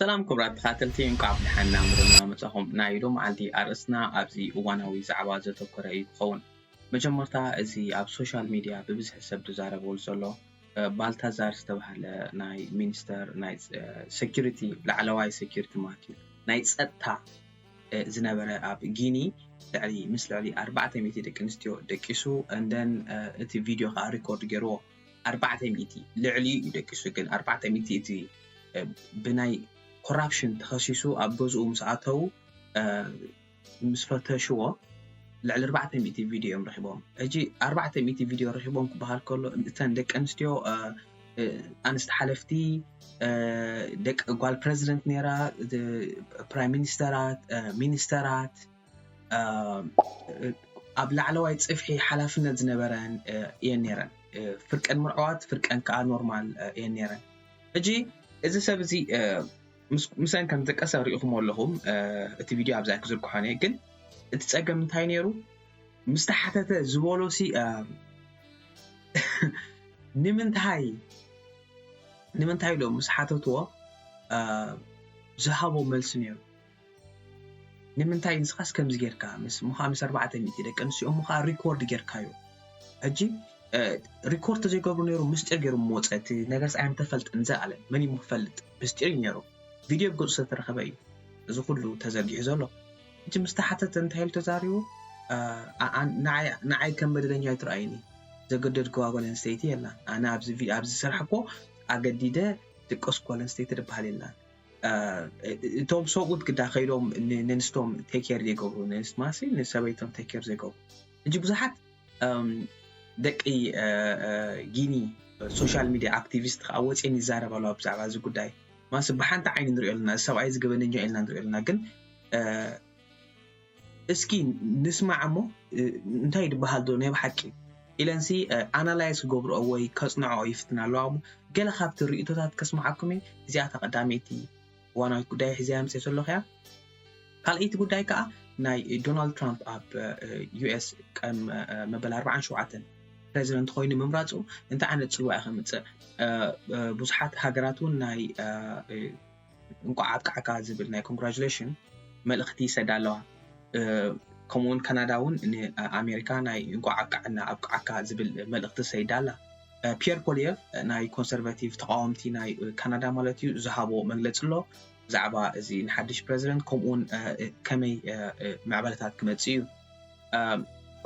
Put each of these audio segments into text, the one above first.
ሰላም ክቡራት ተኻተልቲ፣ እንቋዕ ብደሓን ናብ መደብና መጻኹም። ናይ ሎምዓንቲ ኣርእስትና ኣብዚ እዋናዊ ዛዕባ ዘተኮረ እዩ ክኸውን። መጀመርታ፣ እዚ ኣብ ሶሻል ሚድያ ብብዝሒ ሰብ ዝዛረበሉ ዘሎ፣ እ፣ ባልታዛር ዝተባህለ ናይ ሚኒስተር ናይ፣ እ፣ ሴኩሪቲ፣ ላዕለዋይ ሴኩሪቲ ማለት እዩ፣ ናይ ጸጥታ፣ እ፣ ዝነበረ ኣብ ጊኒ ልዕሊ፣ ምስ ልዕሊ ኣርባዕተ ሚእቲ ደቂ ኣንስትዮ ደቂሱ፣ and then፣ እ፣ እቲ ቪድዮ ከኣ ሪኮርድ ገይርዎ። ኣርባዕተ ሚእቲ ልዕሊ እዩ ደቂሱ፣ ግን ኣርባዕተ ሚእቲ እቲ፣ እ፣ ብናይ ኮራፕሽን ተኸሲሱ ኣብ ገዝኡ ምስ ኣተዉ፣ እ፣ ምስ ፈተሽዎ ልዕሊ ኣርባዕተ ሚእቲ ቪድዮ እዮም ረኺቦም። ሕጂ ኣርባዕተ ሚእቲ ቪድዮ ረኺቦም ክበሃል ከሎ፣ እተን ደቂ ኣንስትዮ፣ እ፣ እ፣ ኣንስቲ ሓለፍቲ፣ እ፣ ደቂ ጓል ፕረዚደንት ነይራ፣ እ፣ ፕራይም ሚኒስተራት፣ እ፣ ሚኒስተራት፣ እ፣ ኣብ ላዕለዋይ ጽፍሒ ሓላፍነት ዝነበረን፣ እ፣ እየን ነይረን። እ፣ ፍርቀን ምርዑዋት፣ ፍርቀን ከኣ ኖርማል፣ እ፣ እየን ነይረን። ሕጂ እዚ ሰብ እዚ፣ እ፣ ምስ-፣ ምሰን ከም ዝጥቀሰ ርኢኹሞ ኣለኹም። እ፣ እቲ ቪድዮ ኣብዛ ክዝርግሖ እየ፣ ግን እቲ ጸገም እንታይ ነይሩ? ምስ ተሓተተ ዝበሎ ሲ፣ እ፣ ንምንታይ፣ ንምንታይ ኢሎም ምስ ሓተትዎ፣ እ፣ ዝሃቦ መልሲ ነይሩ። ንምንታይ ንስኻስ ከምዚ ጌርካ? ምስ፣ እሞ ኸዓ ምስ ኣርባዕተ ሚእቲ ደቂ ኣንስትዮ፣ እሞ ኸዓ ሪኮርድ ጌርካዮ። ሕጂ፣ እ፣ ሪኮርድ ተዘይገብሩ ነይሩ፣ ምስጢር ገይሩ እሞ ወጸ፣ እቲ ነገርስ ኣይምተፈልጥን ዘኣለ። መን እዩ እሞ ክፈልጥ? ምስጢር እዩ ነይሩ። ቪድዮ ብገጹ ዝተረኸበ እዩ እዚ ኩሉ ተዘርጊሑ ዘሎ። ሕጂ ምስ ተሓተተ እንታይ ኢሉ ተዛሪቡ? እ፣ ኣ-፣ ኣ-፣ ንዓይ፣ ንዓይ ከም በደለኛ ኣይትረኣይኒ። ዘገደድክዋ ጓል ኣንስተይቲ የላን። ኣነ ኣብዚ ቪ-፣ ኣብዚ ዝሰርሐኮ ኣገዲደ ድቀስኩ ጓል ኣንስተይቲ ዝበሃል የላን። እ፣ እቶም ሰብኡት ግዳ ከይዶም ን-፣ ነንስቶም ቴክ ኬር ዘይገብሩ፣ ነንስት ማሲ ንሰበይቶም ቴክ ኬር ዘይገብሩ። ሕጂ ብዙሓት፣ እም፣ ደቂ፣ እ፣ እ፣ ጊኒ ሶሻል ሚድያ ኣክቲቪስት ከኣ ወፅየን ይዛረብ ኣለዋ ብዛዕባ እዚ ጉዳይ። ማሲ ብሓንቲ ዓይኒ ንሪኦ ኣለና፣ እዚ ሰብኣይ እዚ ገበነኛ ኢልና ንሪኦ ኣለና። ግን፣ እ፣ እስኪ ንስማዕ እሞ፣ እ፣ እንታይ ድበሃል ዶ ናይ ብሓቂ ኢለንሲ፣ እ፣ ኣናላይዝ ክገብርኦ ወይ ከጽንዖ ይፍትና ኣለዋ እሞ፣ ገለ ካብቲ ርእይቶታት ከስምዓኩም እየ። እዚኣ እታ ቀዳመይቲ እዋናዊት ጉዳይ ሒዘያ ምጽእ ዘለኹ እያ። ካልኣይቲ ጉዳይ ከኣ ናይ ዶናልድ ትራምፕ ኣብ፣ እ፣ ዩ ኤስ ቀም፣ እ፣ መበል ኣርባዓን ሸውዓተን ፕረዚደንት ኮይኑ ምምራጹ እንታይ ዓይነት ጽልዋ እዩ ከምጽእ? እ፣ እ፣ ብዙሓት ሃገራት እውን ናይ፣ እ፣ እ፣ እንቋዕ ኣብቃዕካ ዝብል ናይ ኮንግራጁሌሽን መልእኽቲ ይሰዳ ኣለዋ። እ፣ ከምኡውን ካናዳ እውን ንኣሜሪካ ናይ እንቋዕ ኣብቃዕና ኣብቃዕካ ዝብል መልእኽቲ ሰይዳ ኣላ። እ፣ ፒየር ፖሊየቭ፣ እ፣ ናይ ኮንሰርቫቲቭ ተቃወምቲ ናይ፣ እ፣ ካናዳ ማለት እዩ፣ ዝሃቦ መግለጺ ኣሎ ብዛዕባ እዚ ንሓድሽ ፕረዚደንት፣ ከምኡውን፣ እ፣ እ፣ ከመይ፣ እ፣ እ፣ ምዕባለታት ክመጽእ እዩ። እ፣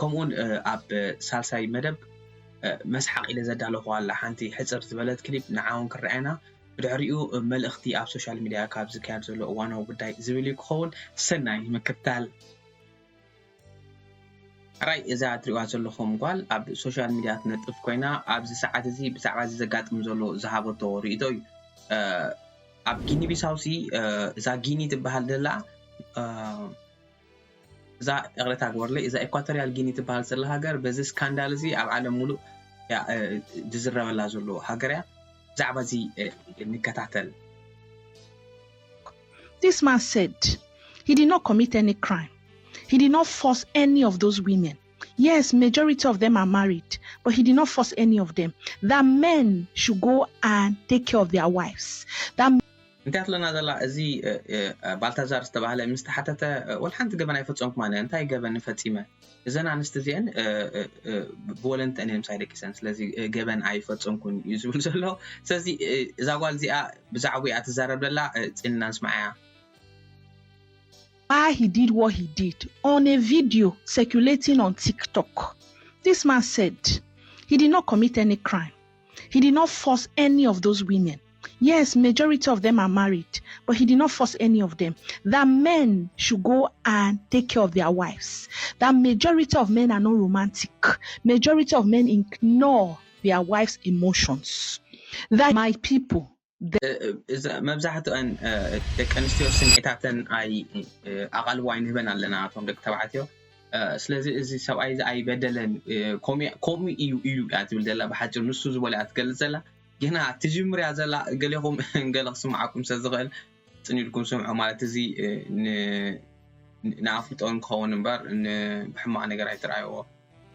ከምኡውን፣ እ፣ ኣብ ሳልሳይ መደብ፣ እ፣ መስሓቕ ኢለ ዘዳለኹዋ ኣላ ሓንቲ ሕጽር ዝበለት ክሊፕ፣ ንዓውን ክረኣየና። ብድሕሪኡ፣ እ፣ መልእኽቲ ኣብ ሶሻል ሚድያ ካብ ዝካየድ ዘሎ እዋናዊ ጉዳይ ዝብል እዩ ክኸውን። ሰናይ ምክትታል። ሕራይ፣ እዛ እትሪእዋ ዘለኹም ጓል ኣብ ሶሻል ሚድያ ትነጥፍ ኮይና፣ ኣብዚ ሰዓት እዚ ብዛዕባ እዚ ዘጋጥም ዘሎ ዝሃበቶ ርእይቶ እዩ። እ፣ ኣብ ጊኒ ቢሳውሲ፣ እ፣ እዛ ጊኒ ትበሃል ዘላ፣ እ፣ እዛ፣ ይቕሬታ ግበርለይ፣ እዛ ኢኳቶሪያል ጊኒ ትበሃል ዘላ ሃገር በዚ ስካንዳል እዚ ኣብ ዓለም ሙሉእ እያ፣ እ፣ ዝዝረበላ ዘሎ ሃገር እያ። ብዛዕባ እዚ፣ እ፣ ንከታተል። This man said he did not commit any crime. He did not force any of those women. Yes, majority of them are married, but he did not force any of them. That men should go and take care of their wives. That እንታይ ትለና ዘላ? እዚ፣ እ፣ እ፣ ባልታዛር ዝተባህለ ምስ ተሓተተ፣ እ፣ ወላ ሓንቲ ገበን ኣይፈጸምኩም ኣነ። እንታይ ገበን ፈጺመ? እዘን ኣንስቲ እዚአን፣ እ፣ እ፣ እ፣ ብወለንተን እየን ምሳይ ደቂሰን። ስለዚ፣ እ፣ ገበን ኣይፈጸምኩን እዩ ዝብል ዘሎ። ስለዚ፣ እ፣ እዛ ጓል እዚኣ ብዛዕባኡ እያ ትዛረብ ዘላ፣ እ፣ ጽንና ንስማዓያ። why he did what he did on a video circulating on TikTok. This man said he did not commit any crime. He did not force any of those women. Yes, majority of them are married, but he did not force any of them. That men should go and take care of their wives. That majority of men are not romantic. Majority of men ignore their wives' emotions. That my people, እ፣ እ፣ እዛ መብዛሕትአን፣ እ፣ ደቂ ኣንስትዮ ስምዒታተን ኣይ-፣ እ፣ ኣቓልቦ ኣይንህበን ኣለና፣ እቶም ደቂ ተባዕትዮ። እ፣ ስለዚ እዚ ሰብኣይ እዚ ኣይበደለን፣ እ፣ ከምኡ፣ ከምኡ እዩ ኢሉ እያ ትብል ዘላ። ብሓጺሩ ንሱ ዝበሎ እያ ትገልጽ ዘላ። ግና ትጅምር እያ ዘላ። ገሌኹም ገለ ክስምዓኩም ስለ ዝኽእል ጽን ኢልኩም ስምዑ። ማለት እዚ፣ እ፣ ን-፣ ን-፣ ንኣፍልጦ ክኸውን እምበር ን-፣ ብሕማቕ ነገር ኣይትረኣይዎ።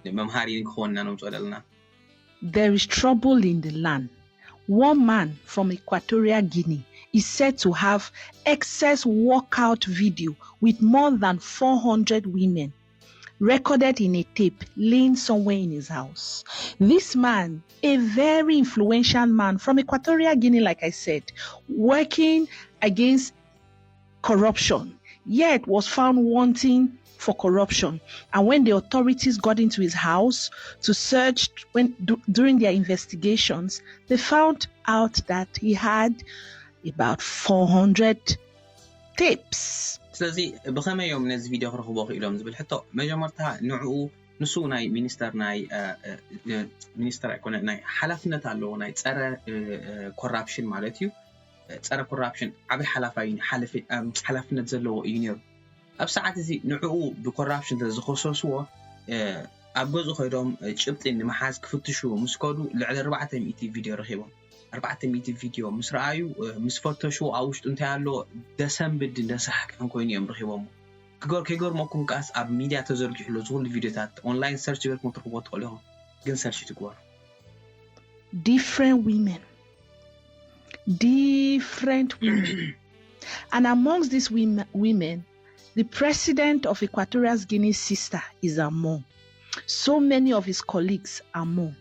ንመምሃሪ ክኾንና ነምጽኦ ዘለና። There is trouble in the land. One man from Equatorial Guinea is said to have excess walkout video with more than four hundred women recorded in a tape laying somewhere in his house. This man, a very influential man from Equatorial Guinea, like I said, working against corruption, yet was found wanting for corruption. And when the authorities got into his house to search when du- during their investigations, they found out that he had about four hundred tapes. ስለዚ ብኸመይ እዮም ነዚ ቪድዮ ክረኽቦ ክኢሎም ዝብል ሕቶ፣ መጀመርታ ንዕኡ፣ ንሱ ናይ ሚኒስተር ናይ ሚኒስተር ኣይኮነ፣ ናይ ሓላፍነት ኣለዎ፣ ናይ ጸረ ኮራፕሽን ማለት እዩ። ጸረ ኮራፕሽን ዓብይ ሓላፋይ ሓላፍነት ዘለዎ እዩ ነይሩ። ኣብ ሰዓት እዚ ንዕኡ ብኮራፕሽን ዝኸሰስዎ ኣብ ገዝኡ ከይዶም ጭብጢ ንምሓዝ ክፍትሹ ምስ ከዱ ልዕሊ ኣርባዕተ ሚእቲ ቪድዮ ረኺቦም። ኣርባዕተ ሚእቲ ቪድዮ ምስ ረኣዩ ምስ ፈተሽዎ ኣብ ውሽጡ እንታይ ኣሎ ደሰንብድን ደሳሕክሕን ኮይኑ እዮም ረኺቦሞ። ክገር ከይገርመኩም ከኣስ ኣብ ሚድያ ተዘርጊሑ ኣሎ ዝኩሉ ቪድዮታት ኦንላይን ሰርች ገርኩም ትርክቦ ትኽእሉ ኢኹም። ግን ሰርች ትግበሩ። Different women, different women, and amongst these women, women, the president of Equatorial Guinea's sister is among. So many of his colleagues among.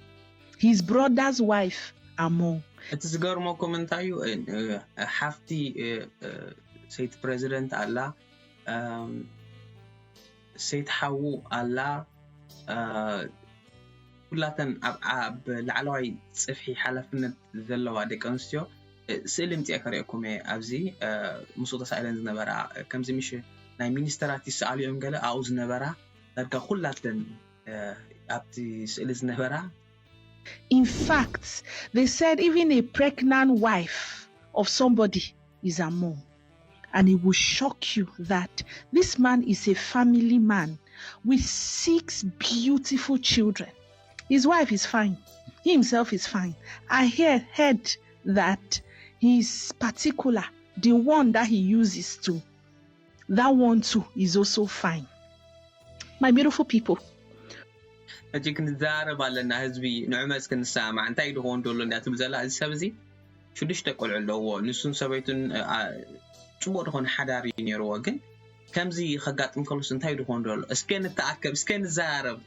His brother's wife among. እቲ ዝገርመኩም እንታይ እዩ? ሓፍቲ ሰይቲ ፕሬዚደንት ኣላ፣ ሰይቲ ሓዉ ኣላ፣ ኩላተን ኣብ ላዕለዋይ ፅፍሒ ሓላፍነት ዘለዋ ደቂ ኣንስትዮ ስእሊ ምፅአ ከሪአኩም እየ። ኣብዚ ምስኡ ተሳኢለን ዝነበራ ከምዚ ምሽ ናይ ሚኒስተራት ይሰኣሉ እዮም ገለ ኣብኡ ዝነበራ ዳርጋ ኩላተን ኣብቲ ስእሊ ዝነበራ In fact, they said even a pregnant wife of somebody is among. And it will shock you that this man is a family man with six beautiful children. His wife is fine. He himself is fine. I hear, heard that he is particular, the one that he uses to. That one too is also fine. My beautiful people. ሕጂ ክንዛረብ ኣለና ህዝቢ ንዑመ እስኪ ንሰማማዕ እንታይ ድኾን ደሎ እንዳ ትብል ዘላ እዚ ሰብ እዚ ሽዱሽተ ቆልዑ ኣለዎ። ንሱን ሰበይቱን ጽቡቅ ድኾነ ሓዳር እዩ ነይርዎ። ግን ከምዚ ከጋጥም ከሎስ እንታይ ድኾን ደሎ? እስከ ንተኣከብ፣ እስከ ንዘራረብ።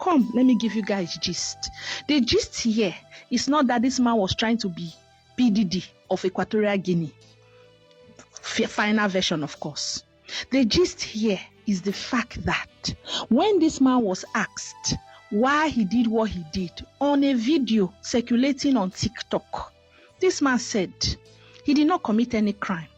Come, let me give you guys gist. The gist here is not that this man was trying to be P D D of Equatorial Guinea. Final version, of course. The gist here is the fact that when this man was asked why he did what he did on a video circulating on TikTok, this man said he did not commit any crime.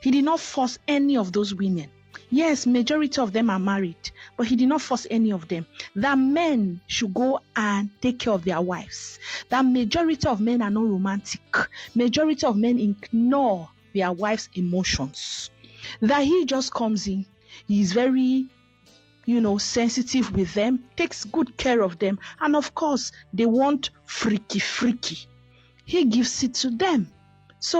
He did not force any of those women. Yes, majority of them are married, but he did not force any of them. That men should go and take care of their wives. That majority of men are not romantic. Majority of men ignore their wives' emotions. That he just comes in, he is very, you know, sensitive with them, takes good care of them, and of course, they want freaky, freaky. He gives it to them. So,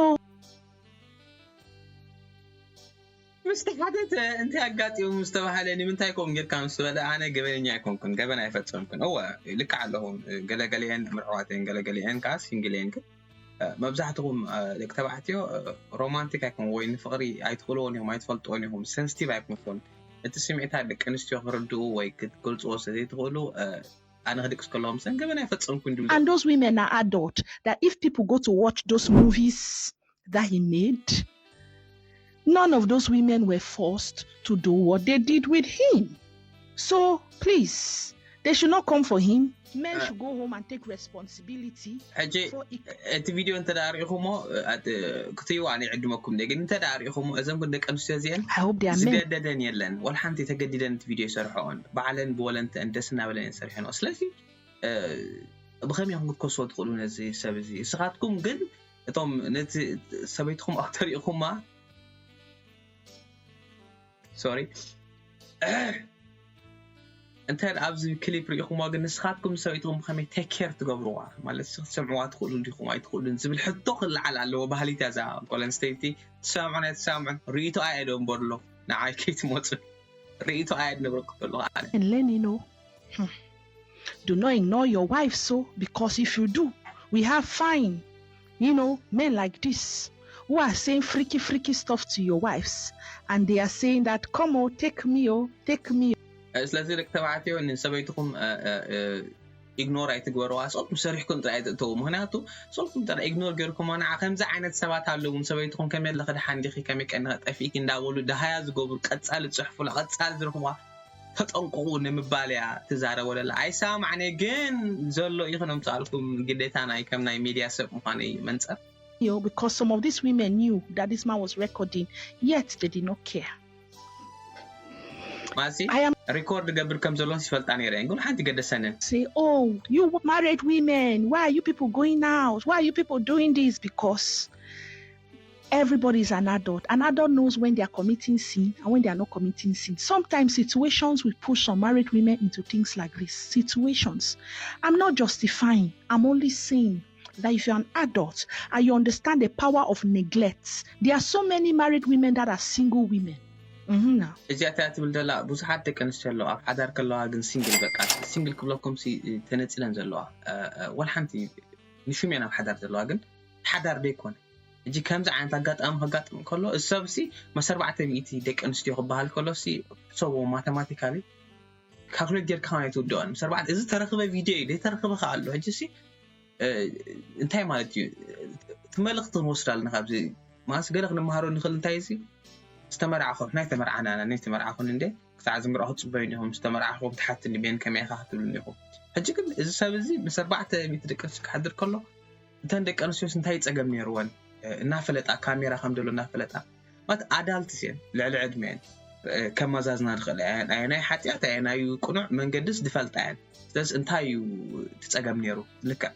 ምስ ተሓተተ እንታይ ኣጋጢሙ ምስ ተባሃለ ንምንታይ ከምኡ ጌርካ ምስ በለ ኣነ ገበነኛ ኣይኮንኩን፣ ገበን ኣይፈጸምኩን። እወ ልክዕ ኣለኹም፣ ገለገሊአን ምርዕዋት እየን፣ ገለገሊአን ከዓ ሲንግል እየን። ግን መብዛሕትኹም ደቂ ተባዕትዮ ሮማንቲክ ኣይኮን ወይ ንፍቕሪ ኣይትኽእልዎን ኢኹም፣ ኣይትፈልጥዎን ኢኹም፣ ሰንስቲቭ ኣይኮንኩን። እቲ ስምዒታት ደቂ ኣንስትዮ ክርድኡ ወይ ክትገልፅዎ ስለዘይትኽእሉ ኣነ ክድቅስ ከለኹም ሰን ገበን ኣይፈጸምኩን ድብሉ። And those women are adult that if people go to watch those movies that he made, none of those women were forced to do what they did with him. So please, they should not come for him. Men should go home and take responsibility ሕጂ for it. እቲ ቪድዮ እንተ ደኣ ርኢኹሞ ክትይዋ ኣነ ይዕድመኩም ደ ግን እንተ ደኣ ርኢኹሞ እዘን ግን ደቂ ኣንስትዮ እዚአን I hope they are men. ዝገደደን የለን፣ ወላ ሓንቲ ተገዲደን እቲ ቪድዮ ይሰርሐኦን ባዕለን ብወለንተን ደስ እናበለን እየን ሰሪሐንኦ። ስለዚ ብኸመይ ኢኹም ክትከስዎ ትኽእሉ ነዚ ሰብ እዚ? ንስኻትኩም ግን እቶም ነቲ ሰበይትኹም ኣክተር ኢኹማ ሶሪ እንተ ኣብዚ ክሊፕ ርኢኹሞ ግን ንስኻትኩም ሰበይትኹም ብኸመይ ቴክ ኬር ትገብርዋ ማለት ሲ ክትሰምዕዋ ትኽእሉ እንዲኹም ኣይትኽእሉን ዝብል ሕቶ ክለዓል ኣለዎ። ባህሊታ እዛ ጓል ኣንስተይቲ ትሰማምዑን ኣይትሰማምዑን ርእይቶ ኣየ ዶ እምበር ኣሎ ንዓይ ከይትመፁ ርእይቶ ኣየ ንብረቅ ከሎ ኣነ And let me know. Hmm. Do not ignore your wife so, because if you do, we have fine, you know, men like this who are saying freaky, freaky stuff to your wives, and they are saying that, "Come on, take me, oh, take me." ስለዚ ደቂ ተባዕትዮ ንሰበይትኹም ኢግኖር ኣይትግበርዋ። ስልኩም ሰሪሕኩም ጥራይ ኣይትእተዉ። ምክንያቱ ስልኩም ጥራይ ኢግኖር ገይርኩሞ ንዓ ከምዚ ዓይነት ሰባት ኣለዉ። ሰበይትኹም ከመይ ኣለኺ፣ ደሓን ዲኺ፣ ከመይ ቀኒኺ፣ ጠፊእኪ እንዳበሉ ደሃያ ዝገብሩ፣ ቀጻሊ ዝጽሕፉላ፣ ቀጻሊ ዝረኽቧ፣ ተጠንቅቑ ንምባል እያ ትዛረቦ ዘላ። ኣይሰማማዕን እየ፣ ግን ዘሎ ኢኹ ነምጽኣልኩም፣ ግዴታ ናይ ከም ናይ ሚድያ ሰብ ምዃነይ መንጸር። Because some of these women knew that this man was recording, yet they did not care. ማሲ ሪኮርድ ገብር ከም ዘሎን ይፈልጣ ነይረ እየን፣ ግን ሓንቲ ገደሰንን። Say, "Oh, you married women, why are you people going out? Why are you people doing this?" Because everybody is an adult. An adult knows when they are committing sin and when they are not committing sin. Sometimes situations will push some married women into things like this. Situations. I'm not justifying. I'm only saying that if you're an adult and you understand the power of neglect, there are so many married women that are single women. Mm-hmm, now. እዚኣ እታ ትብል ዘላ ብዙሓት ደቂ ኣንስትዮ ኣለዋ ኣብ ሓዳር ከለዋ ግን ሲንግል፣ በቃ ሲንግል ክብለኩም ሲ ተነጺለን ዘለዋ። ወላ ሓንቲ ንሹም እየን ኣብ ሓዳር ዘለዋ ግን ሓዳር ዘይኮነ። እጂ ከምዚ ዓይነት ኣጋጣሚ ከጋጥም ከሎ እዚ ሰብ ሲ መስ ኣርባዕተ ሚእቲ ደቂ ኣንስትዮ ክበሃል ከሎ ሲ ሕሰቦ ማተማቲካሊ ካልኩሌት ጌርካ ከማይ ትውድኦን። ምስ ኣርባዕተ እዚ ተረኽበ ቪድዮ እዩ፣ ዘይተረኽበ ከኣ ኣሎ። ሕጂ ሲ እንታይ ማለት እዩ? እቲ መልእኽቲ ክንወስድ ኣለና ካብዚ። ማለት ገለ ክንመሃሮ ንኽእል እንታይ እዚ ዝተመርዓኹ ናይ ተመርዓና ናይ ተመርዓኹን እንደ ክሳዕ ዝምርዖ ክትጽበዩ ኢኹም። ዝተመርዓኹም ትሓትኒ ቤን ከመይ ኢኻ ክትብሉኒ ኢኹም። ሕጂ ግን እዚ ሰብ እዚ ምስ ኣርባዕተ ሚእቲ ደቂ ኣንስትዮ ክሓድር ከሎ እተን ደቂ ኣንስትዮስ እንታይ ጸገም ነይርወን? እናፈለጣ ካሜራ ከም ዘሎ እናፈለጣ ማለት ኣዳልትስ እየን፣ ልዕሊ ዕድመ እየን። ከመዛዝና ንኽእል እየን። ኣየናይ ሓጢኣት ኣየናዩ ቅኑዕ መንገድስ ዝፈልጣ እየን። ስለዚ እንታይ እዩ እቲ ጸገም ነይሩ? ልክዕ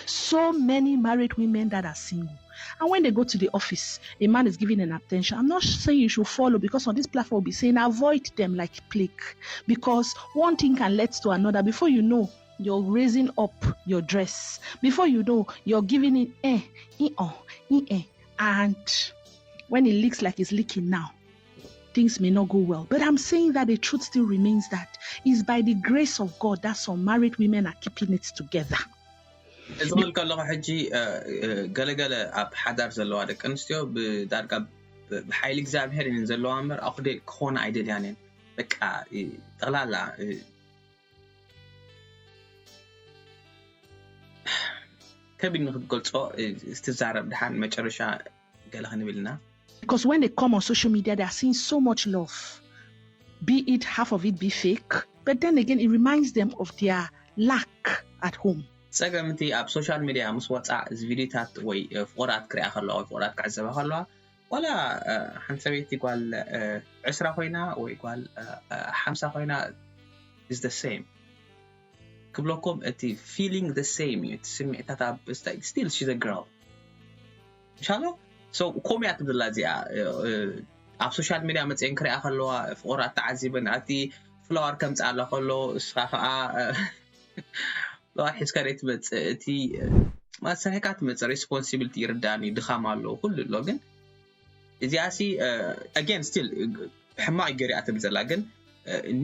So many married women that are single. And when they go to the office, a man is giving an attention. I'm not saying you should follow because on this platform we'll be saying avoid them like plague. Because one thing can lead to another. Before you know, you're raising up your dress. Before you know, you're giving it eh, eh, oh, eh, eh. And when it leaks like it's leaking now, things may not go well. But I'm saying that the truth still remains that it's by the grace of God that some married women are keeping it together. እዚ ክብል ከለኹ ሕጂ ገለገለ ኣብ ሓዳር ዘለዋ ደቂ ኣንስትዮ ብዳርጋ ብሓይሊ እግዚኣብሔር እየን ዘለዋ እምበር ኣኹ ክኾና ኣይደልያን እየን። በቃ ጠቕላላ ከቢድ ንክትገልፆ ትዛረብ ድሓን መጨረሻ ገለ ክንብል ኢና። Because when they come on social media, they are seeing so much love. Be it half of it be fake, but then again, it reminds them of their lack at home. ፀገም እቲ ኣብ ሶሻል ሚድያ ምስ ወፃ እዚ ቪዲዮታት ወይ ፍቑራት ክሪኣ ከለዋ ወይ ፍቑራት ክዕዘባ ከለዋ ዋላ ሓንቲ ሰበይቲ ጓል ዕስራ ኮይና ወይ ጓል ሓምሳ ኮይና is the same ክብለኩም እቲ feeling the same እዩ። እቲ ስምዒታት ኣብ still she's a girl ኢንሻላ። So ከምኡ እያ ትብላ እዚኣ ኣብ ሶሻል ሚድያ መፅአን ክሪኣ ከለዋ ፍቑራት ተዓዚበን ኣቲ ፍላዋር ከምፅኣላ ከሎ እስኻ ከዓ ፍላዋር ሒዝካ ደ ትመፅእ እቲ ማለት ሰሪሕካ ትመፅእ responsibility ይርዳኒ ድኻም ኣሎ ኩሉ ኣሎ ግን እዚኣ ሲ again still ሕማቕ ገሪኣ ትብል ዘላ ግን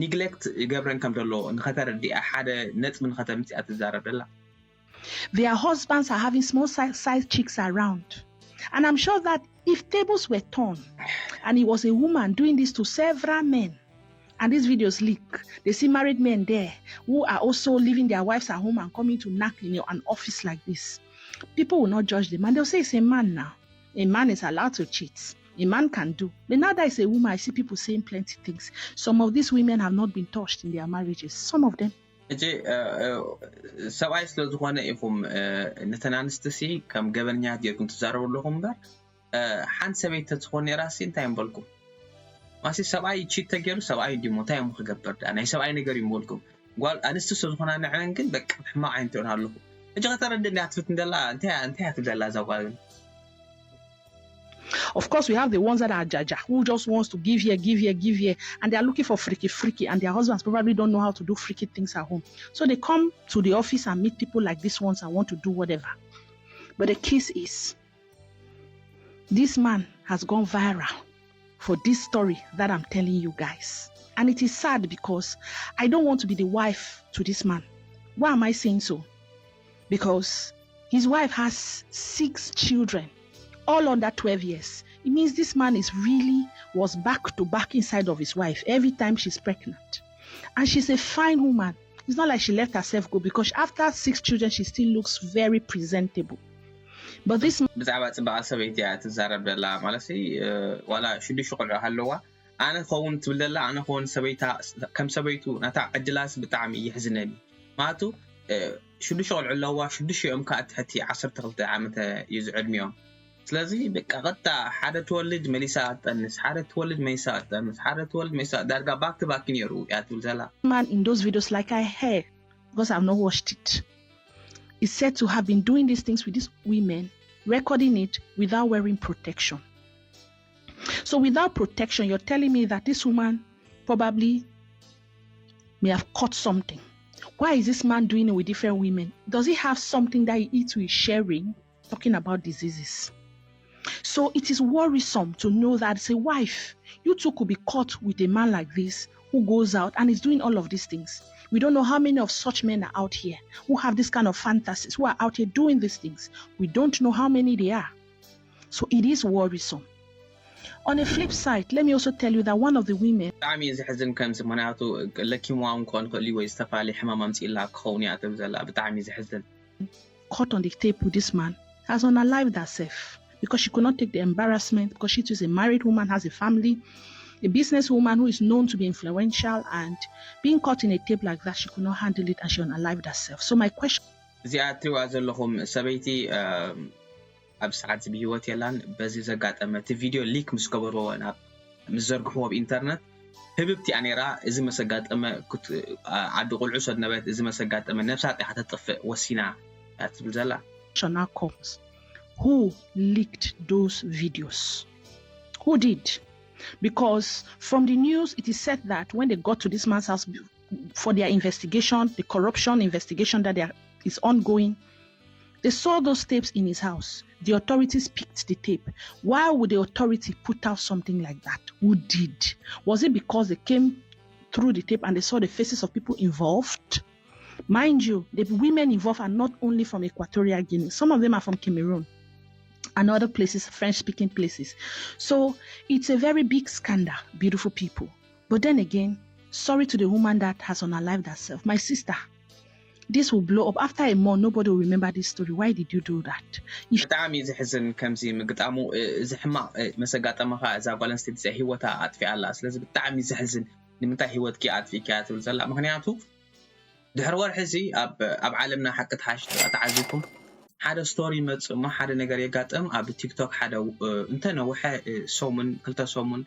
neglect ይገብረን ከም ዘሎ ንኸተረዲኣ ሓደ ነጥቢ ንኸተምፅኣ ትዛረብ ዘላ። Their husbands are having small side, side chicks around. And I'm sure that if tables were turned and it was a woman doing this to several men, and these videos leak, they see married men there who are also leaving their wives at home and coming to knack in an office like this. People will not judge the man. They'll say it's a man now. A man is allowed to cheat. A man can do. But now that it's a woman, I see people saying plenty things. Some of these women have not been touched in their marriages. Some of them. ሕጂ ሰብኣይ ስለ ዝኾነ ኢኹም ነተን ኣንስቲ ሲ ከም ገበነኛት ጌርኩም ትዛረቡ ኣለኹም እምበር ሓንቲ ሰበይቲ ተዝኾን ነይራ ሲ እንታይ ምበልኩም ማሲ ሰብኣይ ቺት ተገይሩ ሰብኣይ ዲሞ እንታይ እሞ ክገብር ዳ ናይ ሰብኣይ ነገር እዩ ምበልኩም ጓል ኣንስቲ ስለ ዝኾና ንዐን ግን በቃ ሕማቕ ዓይነት ይሆን ኣለኹ ሕጂ ከተረድእ እንዲያ ትፍት እንደላ እንታይ እንታይ ትብለላ እዛ ጓል ግን Of course, we have the ones that are jaja, who just wants to give here, give here, give here, and they are looking for freaky, freaky, and their husbands probably don't know how to do freaky things at home. So they come to the office and meet people like these ones and want to do whatever. But the case is, this man has gone viral for this story that I'm telling you guys. And it is sad because I don't want to be the wife to this man. Why am I saying so? Because his wife has six children all under twelve years. It means this man is really was back to back inside of his wife every time she's pregnant. And she's a fine woman. It's not like she let herself go because after six children, she still looks very presentable. But this ብዛዕባ ፅባቐ ሰበይቲ እያ ትዛረብ ዘላ ማለት ሲ ዋላ ሽዱሽተ ቆልዑ ሃለዋ ኣነ ኸውን ትብል ዘላ ኣነ ኸውን ሰበይታ ከም ሰበይቱ ናታ ዕድላስ ብጣዕሚ የሕዝነኒ ማቱ ሽዱሽተ ቆልዑ ኣለዋ ሽዱሽተ እዮም ከዓ ትሕቲ ዓሰርተ ክልተ ዓመተ እዩ ዝዕድሚኦም ስለዚ በቃ ቀጥታ ሓደ ትወልድ መሊሳ ትጠንስ ሓደ ትወልድ መሊሳ ትጠንስ ሓደ ትወልድ መሊሳ ዳርጋ back to back ነይሩ እያ ትብል ዘላ man in those videos like I hear because I've not watched it. Is said to have been doing these things with these women, recording it without wearing protection. So without protection, you're telling me that this woman probably may have caught something. Why is this man doing it with different women? Does he have something that he eats with sharing? Talking about diseases. So it is worrisome to know that as a wife, you too could be caught with a man like this who goes out and is doing all of these things. We don't know how many of such men are out here who have this kind of fantasies, who are out here doing these things. We don't know how many they are. So it is worrisome. On a flip side, let me also tell you that one of the women ብጣዕሚ እዩ ዘሕዝን ከምዚ ምክንያቱ ለኪምዋ እውን ክኾን ክእል እዩ ወይ ዝተፈላለዩ ሕማም ኣምፅእላ ክኸውን እያ ትብል ዘላ ብጣዕሚ እዩ ዘሕዝን caught on the tape with this man has unalived herself because she could not take the embarrassment because she too is a married woman, has a family, a business woman who is known to be influential, and being caught in a tape like that, she could not handle it and she unalived herself. So my question እዚኣ እትሪዋ ዘለኹም ሰበይቲ ኣብ ሰዓት እዚ ብሂወት የላን በዚ ዘጋጠመ እቲ ቪድዮ ሊክ ምስ ገበርዎ ናብ ምስ ዘርግሕዎ ኣብ ኢንተርነት ህብብቲ እያ ነይራ እዚ መሰጋጠመ ዓዲ ቁልዑ ሰድነበየት እዚ መሰጋጠመ ነብሳ ጥያ ከተጥፍእ ወሲና እያ ትብል ዘላ question now comes, who leaked those videos? Who did? Because from the news, it is said that when they got to this man's house for their investigation, the corruption investigation that they are, is ongoing, they saw those tapes in his house. The authorities picked the tape. Why would the authority put out something like that? Who did? Was it because they came through the tape and they saw the faces of people involved? Mind you, the women involved are not only from Equatorial Guinea, some of them are from Cameroon and other places, French speaking places. So it's a very big scandal, beautiful people. But then again, sorry to the woman that has unalived herself. My sister, this will blow up. After a month, nobody will remember this story. Why did you do that? If ብጣዕሚ እዩ ዘሕዝን ከምዚ ምግጣሙ እዚ ሕማቕ መሰጋጠመ ከዓ እዛ ጓል ኣንስተይቲ እዚኣ ሂወታ ኣጥፊኣ ኣላ ስለዚ ብጣዕሚ እዩ ዘሕዝን ንምንታይ ሂወትኪ ኣጥፊእኪያ ትብል ዘላ ምክንያቱ ድሕሪ ወርሒ እዚ ኣብ ዓለምና ሓቂ ተሓሽ ተዓዚብኩም ሓደ ስቶሪ ይመፅእ እሞ ሓደ ነገር የጋጥም ኣብ ቲክቶክ ሓደ እንተነውሐ ሰሙን ክልተ ሰሙን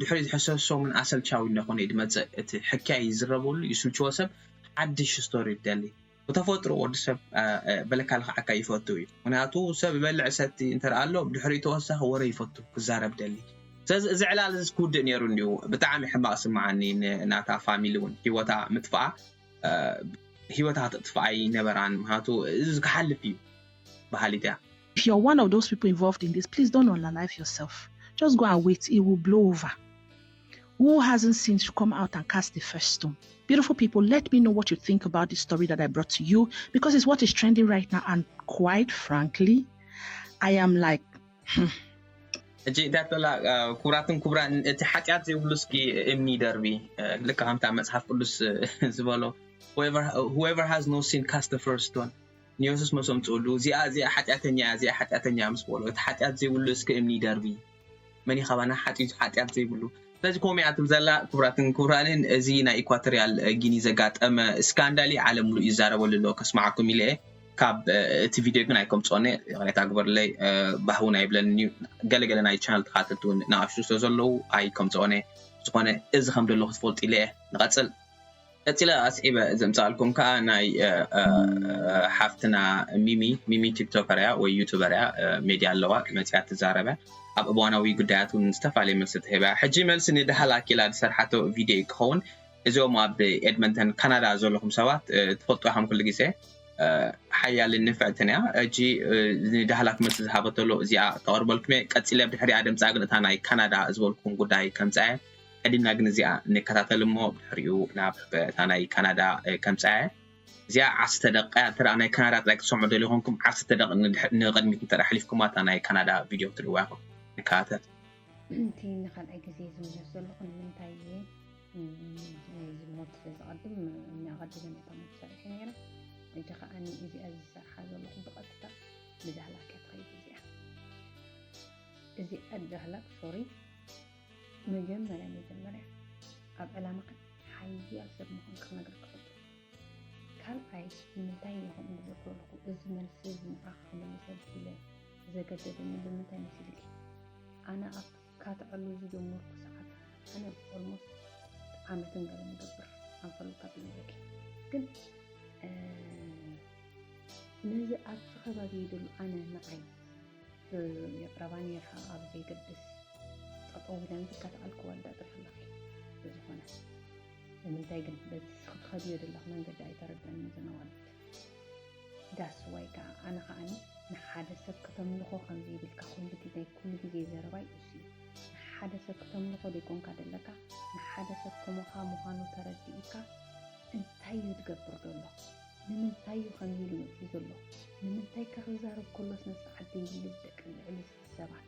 ድሕሪ ዝሕሰብ ሰሙን ኣሰልቻዊ እናኾነ እዩ ዝመፅእ እቲ ሕክያ ይዝረበሉ ይስልችዎ ሰብ ሓድሽ ስቶሪ ይደሊ ብተፈጥሮ ወዲ ሰብ በለካ ልኽዓካ ይፈቱ እዩ ምክንያቱ ሰብ ይበልዕ ሰቲ እንተ ኣሎ ድሕሪ ተወሳኺ ወረ ይፈቱ ክዛረብ ደሊ ስለዚ እዚ ዕላል እዚ ክውድእ ነይሩ እንዲሁ ብጣዕሚ ሕማቕ ስምዓኒ ናታ ፋሚሊ እውን ሂወታ ምጥፍኣ ሂወታ ተጥፍኣ ይነበራን ምክንያቱ እዚ ክሓልፍ እዩ በሃሊት እያ If you're one of those people involved in this, please don't unalive yourself. Just go and wait. It will blow over. Who hasn't seen should come out and cast the first stone. Beautiful people, let me know what you think about this story that I brought to you because it's what is trending right now. And quite frankly, I am like, hmm, ሕጂ እንታይ ትብላ ክቡራትን ክቡራን እቲ ሓጢኣት ዘይብሉ እስኪ እምኒ ደርቢ ልካ ከምታ መፅሓፍ ቅዱስ ዝበሎ whoever has no sin cast the first stone ንየሱስ መስ ኣምፅእሉ እዚኣ እዚኣ ሓጢኣተኛ እያ እዚኣ ሓጢኣተኛ ምስ በሎ እቲ ሓጢኣት ዘይብሉ እስኪ እምኒ ደርቢ መን ካባና ሓጢኡ ሓጢኣት ዘይብሉ ስለዚ ከምኡ እያ ትብል ዘላ ክቡራትን ክቡራንን እዚ ናይ ኢኳቶሪያል ጊኒ ዘጋጠመ ስካንዳል እዩ ዓለም ሙሉእ ይዛረበሉ ኣሎ ከስማዓኩም ኢለ እየ ካብ እቲ ቪድዮ ግን ኣይከምፅኦነ ይቕሬታ ግበርለይ ባህውን ኣይብለንን እዩ ገለገለ ናይ ቻነል ተኻተልቲ እውን ንኣሽቱ ስለ ዘለዉ ኣይከምፅኦነ ዝኾነ እዚ ከም ደለኹ ትፈልጡ ኢለ እየ ንቐፅል ቀፂለ ኣስዒበ ዘምፃልኩም ከዓ ናይ ሓፍትና ሚሚ ሚሚ ቲክቶከር እያ ወይ ዩቱበር እያ ሜድያ ኣለዋ መፅያ ትዛረበ ኣብ እዋናዊ ጉዳያት እውን ዝተፈላለየ መልሲ ትህብ እያ ሕጂ መልሲ ንዳህላ ኪላ ዝሰርሓቶ ቪድዮ ክኸውን እዚኦም ኣብ ኤድመንተን ካናዳ ዘለኹም ሰባት ትፈልጡ ከም ኩሉ ግዜ ሓያልን ንፍዕትን እያ ሕጂ ንዳህላ ክመልሲ ዝሃበተሎ እዚኣ ተቐርበልኩም እየ ቀፂለ ብድሕሪኣ ድምፃ ግን እታ ናይ ካናዳ ዝበልኩም ጉዳይ ከምፃ እየ ቀዲምና ግን እዚኣ ንከታተል እሞ ብድሕሪኡ ናብ እታ ናይ ካናዳ ከምፃ እየ እዚኣ ዓሰርተ ደቂቃ እያ። እንተ ደኣ ናይ ካናዳ ጥራይ ክትሰምዑ ደሊኹምኩም፣ ዓሰርተ ደቂቃ ንድሕ-፣ ንቕድሚት እንተ ደኣ ኣሕሊፍኩማ፣ እታ ናይ ካናዳ ቪድዮ ክትርእይዋ ኢኹም። ንከታተል። እቲ ንኻልኣይ ግዜ ዝምለስ ዘለኹ ንምንታይ እየ፣ እም፣ ናይዚ ሞት ስለ ዝቐድም፣ እናቐደመ ነታ ሞት ሰሪሐ ነይረ። ሕጂ ከኣ እዚኣ ዝሰርሓ ዘለኹ ብቐጥታ ብዳህላክ እያ ትኸይድ እዚኣ። እዚኣ ዳህላክ፣ ሶሪ፣ መጀመርያ፣ መጀመርያ ኣብ ዕላማኽን ሓያል ሰብ ምዃንኪ ክነግረኪ እፈቱ። ካልኣይ፣ ንምንታይ እየ ከምኡ ዝበልኩ ዘለኹ? እዚ መልሲ እዚ ንዓኺ ክምልሰልኪ ኢለ ዘገደደኒ ብምንታይ መሲልኪ? ኣነ ኣብ ካትዕሉ ዝጀመርኩ ሰዓት፣ ኣነ ኦልሞስት ዓመትን ገለን ይገብር ኣንፈሎካ ዝነበረኪ። ግን፣ እ፣ ነዚ ኣብዚ ከባቢ ይደሉ ኣነ ንዓይ፣ እ፣ የቕረባ ነይርካ ኣብ ዘይገድስ ጠጠው ኢለን ዝከታኣልክዋ እንዳጥርሕለኺ። ብዝኾነ፣ ንምንታይ ግን በዚ እስኺ ትኸድዮ ዘለኺ መንገዲ ኣይተረድኣንን እዘን ኣዋልድ? ዳስ ዋይ ከኣ ኣነ ከኣኒ ንሓደ ሰብ ከተምልኾ ከም ዘይብልካ ኩሉ ግዜ፣ ኩሉ ግዜ ዘረባይ እሱ እዩ። ንሓደ ሰብ ከተምልኾ ዘይኮንካ ዘለካ፣ ንሓደ ሰብ ከሞኻ ምዃኑ ተረዲእካ እንታይ እዩ ዝገብር ዘሎ? ንምንታይ እዩ ከምዚ ኢሉ መጺኡ ዘሎ? ንምንታይ ከ ክዛረብ ከሎ ስነ ስርዓት ዘይብሉ ደቂ ልዕሊ ሰባት?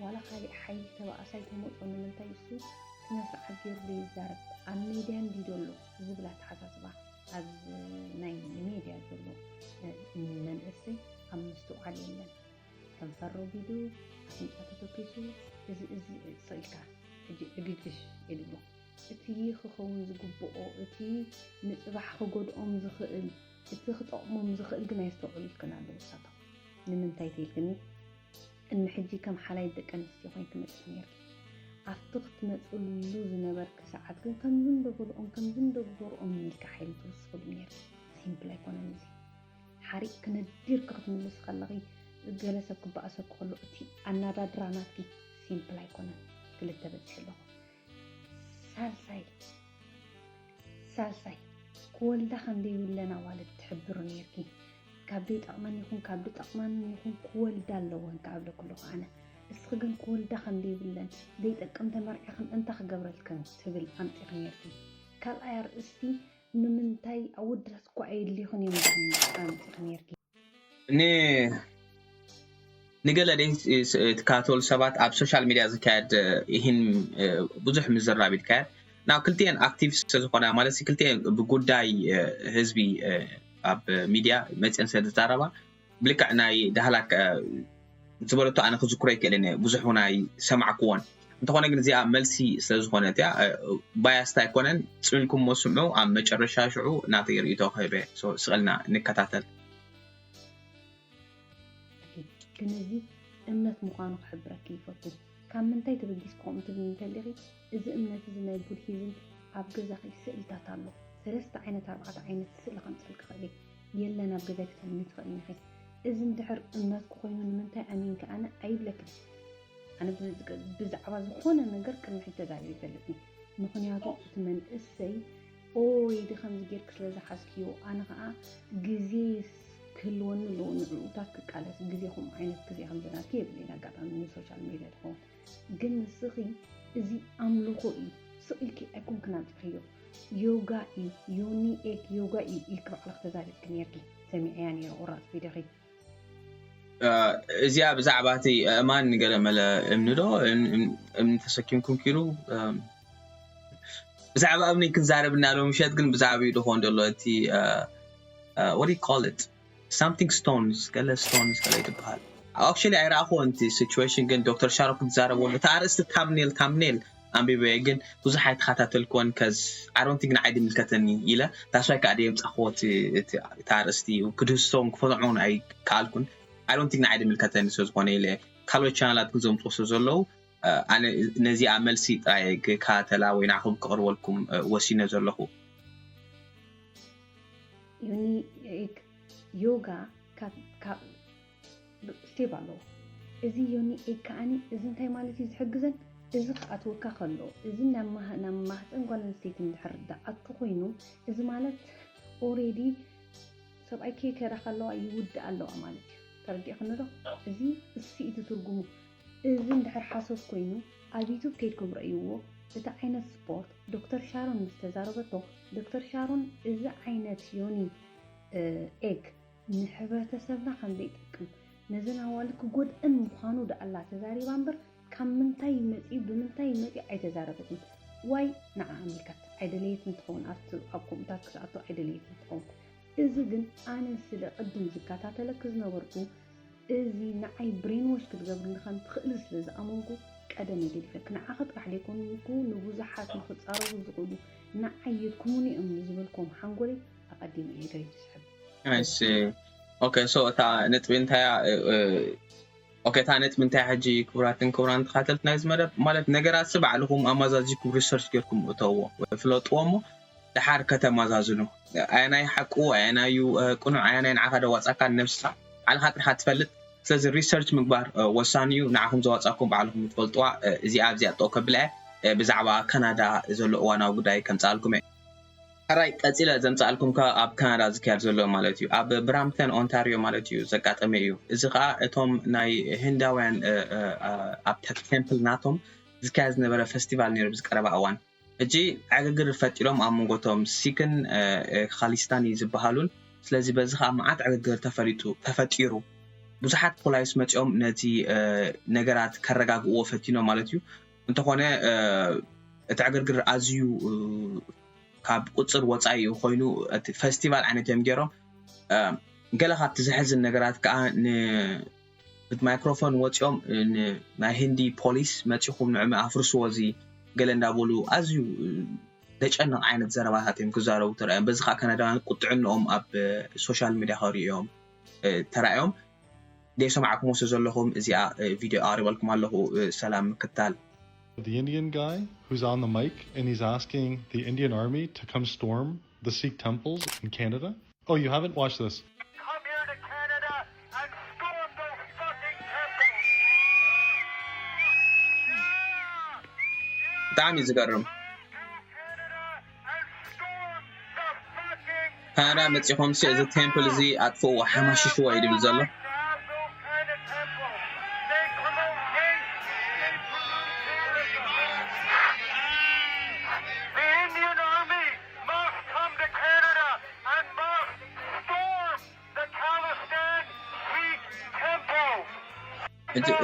ዋላ ካሊእ ሓይሊ ተባኣሳይ ተመጾ ንምንታይ እሱ ስነ ስርዓት ገይሩ ዘይዛረብ? ኣብ ሜድያ እንድዩ ዘሎ ዝብል ኣተሓሳስባ ኣብ ናይ ሜድያ ዘሎ መንእሰይ ኣብ ምስትውዓል የለን። ከንፈር ረጒዱ፣ ኣፍንጫ ተተኪሱ፣ እዚ፣ እዚ ስቕ ኢልካ ሕጂ ዕግግሽ የድሎ። እቲ ክኸውን ዝግብኦ፣ እቲ ንጽባሕ ክጎድኦም ዝኽእል፣ እቲ ክጠቕሞም ዝኽእል ግን ኣየስተውዕሉልክን ኣለዉ ንሳቶም። ንምንታይ ተይልክኒ? ቅድሚ ሕጂ ከም ሓላይት ደቂ ኣንስትዮ ኮይንኪ መጺኺ ነይርኪ። ኣብቲ ክትመጽሉ ዝነበርኪ ሰዓት ግን ከምዚ እንዶ በልኦም፣ ከምዚ እንዶ ግበርኦም ኢልኪ ሓይሊ ትውስኽሉ ነይርኪ። ሲምፕል ኣይኮነን እዚ። ሓሪቕኪ ነዲርኪ ክትምልሲ ከለኺ፣ ገለ ሰብ ክበኣሰኪ ከሎ፣ እቲ ኣናዳድራ ናትኪ ሲምፕል ኣይኮነን። ክልተ በጺሐ ኣለኹ። ሳልሳይ፣ ሳልሳይ፣ ክወልዳ ከም ዘይብለን ኣዋልድ ትሕብሩ ነይርኪ። ካብ ዘይጠቕመን ይኹን ካብ ዝጠቕመን ይኹን ክወልዳ ኣለወን ክኣብለኪ ኣለኹ ኣነ። እስኺ ግን ክወልዳ ከም ዘይብለን፣ ዘይጠቅም ተመርዒኽን እንታይ ክገብረልክን ትብል ኣምጺኺ ነይርኪ። ካልኣይ ኣርእስቲ፣ ንምንታይ ኣወዳት እኳ ኣየድልዩኽን እዮም ኢልክኒ ኣምጺኺ ነይርኪ። ን-፣ ንገለ ደይ ስ-፣ ትከታተሉ ሰባት ኣብ ሶሻል ሚድያ ዝካየድ፣ እ፣ ይህን፣ እ፣ ብዙሕ ምዝራብ ይካየድ። ናብ ክልቲኤን ኣክቲቪስት ስለ ዝኾና፣ ማለት ሲ ክልቲኤን ብጉዳይ፣ እ፣ ህዝቢ፣ እ፣ ኣብ ሚድያ መፅየን ስለ ዝዛረባ፣ ብልክዕ ናይ ዳህላክ፣ እ፣ ዝበለቶ ኣነ ክዝክሮ ይክእልን እየ፣ ብዙሕ እውን ኣይሰማዕክዎን። እንተኾነ ግን እዚኣ መልሲ ስለ ዝኾነት እያ፣ እ፣ ባያስት ኣይኮነን። ፅን ኢልኩም ስምዑ፣ ኣብ መጨረሻ ሽዑ ናተይ ርእይቶ ክህበ። ሶ፣ ስቕ ኢልና ንከታተል። ግን እዚ እምነት ምዃኑ ክሕብረኪ ይፈቱ። ካብ ምንታይ ተበጊስኪ ከምኡ ትብሊ እንተሊኺ፣ እዚ እምነት እዚ ናይ ቡድሂዝም ኣብ ገዛኺ ስእልታት ኣሎ። ሰለስተ ዓይነት ኣርባዕተ ዓይነት ስእሊ ከምፀልኪ ክእል እየ። የለን ኣብ ገዛይ ክትብልኒ ትኽእሊ ኢኺ። እዚ እንድሕር እምነትኪ ኮይኑ ንምንታይ ኣሚንኪ ኣነ ኣይብለክን። ኣነ ብዝ-፣ ብዛዕባ ዝኾነ ነገር ቅድሚ ሕጂ ተዛሪበ ይፈልጥኒ። ምኽንያቱ እቲ መንእሰይ ኦሬዲ ከምዚ ጌርኪ ስለ ዝሓዝክዮ፣ ኣነ ኸዓ ግዜ ክህልወኒ ኣለዎ ንዕኡታት ክቃለስ። ግዜ ከምኡ ዓይነት ግዜ ከም ዝናትኪ የብለይን፣ ኣጋጣሚ ንሶሻል ሜድያ ትኸውን። ግን ንስኺ እዚ ኣምልኾ እዩ፣ ስቕ ኢልኪ ኣይኮንክን ኣምጺኽዮ። ዮጋ እዩ፣ ዮኒ ኤግ ዮጋ እዩ ኢልኪ ባዕልኺ ተዛሪብኪ ኔርኪ። ሰሚዐያ ኔረ ቁራጽ ቪድዮኺ። እ፣ እዚኣ ብዛዕባ እቲ ኣእማን ገለ መለ እምኒ ዶ፣ እም-፣ እም-፣ እምኒ ተሰኪምኩም ኪዱ፣ እም፣ ብዛዕባ እምኒ ክንዛረብ እና ሎሚ ምሸት ግን ብዛዕባ እዩ ድኾን ዘሎ እቲ፣ እ፣ እ፣ what do you call it? Something stones፣ ገለ ስቶንስ ገለ ትበሃል። Actually ኣይረኣኹዎን እቲ ሲቹዌሽን፣ ግን ዶክተር ሻሮን ክትዛረብ ወሎ። እቲ ኣርእስቲ ታምኔል፣ ታምኔል ኣንቢበ ግን ብዙሕ ኣይተኸታተልኩዎን፣ ከዝ I don't think ንዓይ ድምልከተኒ ኢለ፣ that's why ከዓ ድየ ምጻኽዎ እቲ፣ እቲ፣ እቲ ኣርእስቲ ክድህስሶን ክፈትዖን ኣይከኣልኩን። I don't think ንዓይ ድምልከተኒ ስለ ዝኾነ ኢለ፣ ካልኦት ቻናላት ግን ዘምጽኡ ስለ ዘለዉ፣ እ፣ ኣነ ነዚኣ መልሲ ጥራይ ክከታተላ ወይ ንዓኹም ክቕርበልኩም፣ እ፣ ወሲነ ዘለኹ። ዮኒ ኤግ ዮጋ ካብ፣ ካብ ስቴፕ ኣለዎ። እዚ ዮኒ ኤግ ከዓኒ እዚ እንታይ ማለት እዩ ዝሕግዘን? እዚ ክኣትወካ ከሎ፣ እዚ ናብ ማህ-፣ ናብ ማህፀን ጓል ኣንስተይቲ እንድሕር ዝኣቱ ኮይኑ፣ እዚ ማለት ኦሬዲ ሰብኣይ ከይከዳ ከለዋ ይውድእ ኣለዋ ማለት እዩ። ተረዲእክኒ ዶ? እዚ እሱ እዩ እቲ ትርጉሙ። እዚ እንድሕር ሓሶት ኮይኑ፣ ኣብ ዩቱብ ከይድኩም ረእይዎ። እቲ ዓይነት ስፖርት ዶክተር ሻሮን ምስ ተዛረበቶ፣ ዶክተር ሻሮን እዚ ዓይነት ዮኒ ኤግ ንሕብረተሰብና ከም ዘይጠቅም ነዘን ኣዋልድ ክጎድእን ምዃኑ ደኣላ ተዛሪባ እምበር ካብ ምንታይ መጺኡ ብምንታይ መጺኡ ኣይተዛረበትን። ዋይ ንዓ ኣመልከት ኣይደለየትን ትኸውን ኣብቲ ኣብ ኮምፒታት ክትኣቱ ኣይደለየትን ትኸውን። እዚ ግን ኣነ ስለ ቅድም ዝከታተለኪ ዝነበርኩ እዚ ንዓይ ብሬንዎሽ ክትገብርኒ ከም ትኽእሊ ስለ ዝኣመንኩ ቀደም እየ ገዲፈኪ። ንዓኺ ጥራሕ ዘይኮንኩ ንብዙሓት ንኽጻረሩ ዝኽእሉ ንዓይ የድክሙኒ እዮም ንዝበልክዎም ሓንጎለይ ኣቐዲመ እየ ገሪፍ ዝስሕብ። እሺ okay so እታ ነጥቢ እንታይ እያ okay እታ ነጥቢ እንታይ ሕጂ ክቡራትን ክቡራን ተኻተልቲ ናይዚ መደብ ማለት ነገራት ሲ ባዕልኹም ኣማዛዚኩም research ጌርኩም እተውዎ ፍለጥዎ እሞ ደሓር ከተማዛዝኑ ኣየናይ ሓቁ ኣየናዩ ቅኑዕ ኣየናይ ንዓኻ ደዋፃካ ነብስኻ ባዕልኻ ጥርሓ ትፈልጥ ስለዚ research ምግባር ወሳኒ እዩ ንዓኹም ዘዋፃኩም ባዕልኹም ትፈልጥዋ እዚኣ ኣብዚኣ ጠው ከብላ ብዛዕባ ካናዳ ዘሎ እዋናዊ ጉዳይ ከምፃልኩም እየ ሕራይ ቀፂለ ዘምፃልኩም ካብ ኣብ ካናዳ ዝካየድ ዘሎ ማለት እዩ ኣብ ብራምተን ኦንታሪዮ ማለት እዩ ዘጋጠመ እዩ እዚ ከዓ እቶም ናይ ህንዳውያን ኣብ temple ናቶም ዝካየድ ዝነበረ festival ነይሩ ብዝቀረባ እዋን ሕጂ ዕግግር ፈጢሮም ኣብ መንጎቶም ሲክን ካሊስታኒ ዝበሃሉን ስለዚ በዚ ከዓ መዓት ዕግግር ተፈሊጡ ተፈጢሩ ብዙሓት ፖላይስ መፂኦም ነቲ ነገራት ከረጋግእዎ ፈቲኖም ማለት እዩ እንተኾነ እቲ ዕግርግር ኣዝዩ ካብ ቁፅር ወፃኢ ኮይኑ እቲ festival ዓይነት እዮም ገይሮም ገለ ካብቲ ዘሕዝን ነገራት ከዓ ብ microphone ወፂኦም ናይ ህንዲ ፖሊስ መፂኹም ንዕመ ኣፍርስዎ እዚ ገለ እንዳበሉ ኣዝዩ ዘጨንቕ ዓይነት ዘረባታት እዮም ክዛረቡ ተራእዮም በዚ ከዓ ካናዳውያን ቁጥዕንኦም ኣብ social media ከርእዮም ተራእዮም ዘይሰማዕኩሞ ስለ ዘለኹም እዚኣ video ኣቕሪበልኩም ኣለኹ ሰላም ምክታል The Indian guy who's on the mic and he's asking the Indian army to come storm the Sikh temples in Canada. Oh, you haven't? Watch this. Come here to Canada and storm those fucking temples. ብጣዕሚ እዩ ዝገርም ካናዳ መፂኹም ሲ እዚ temple እዚ ኣጥፍእዎ ሓማሽሽዎ እዩ ድብል ዘሎ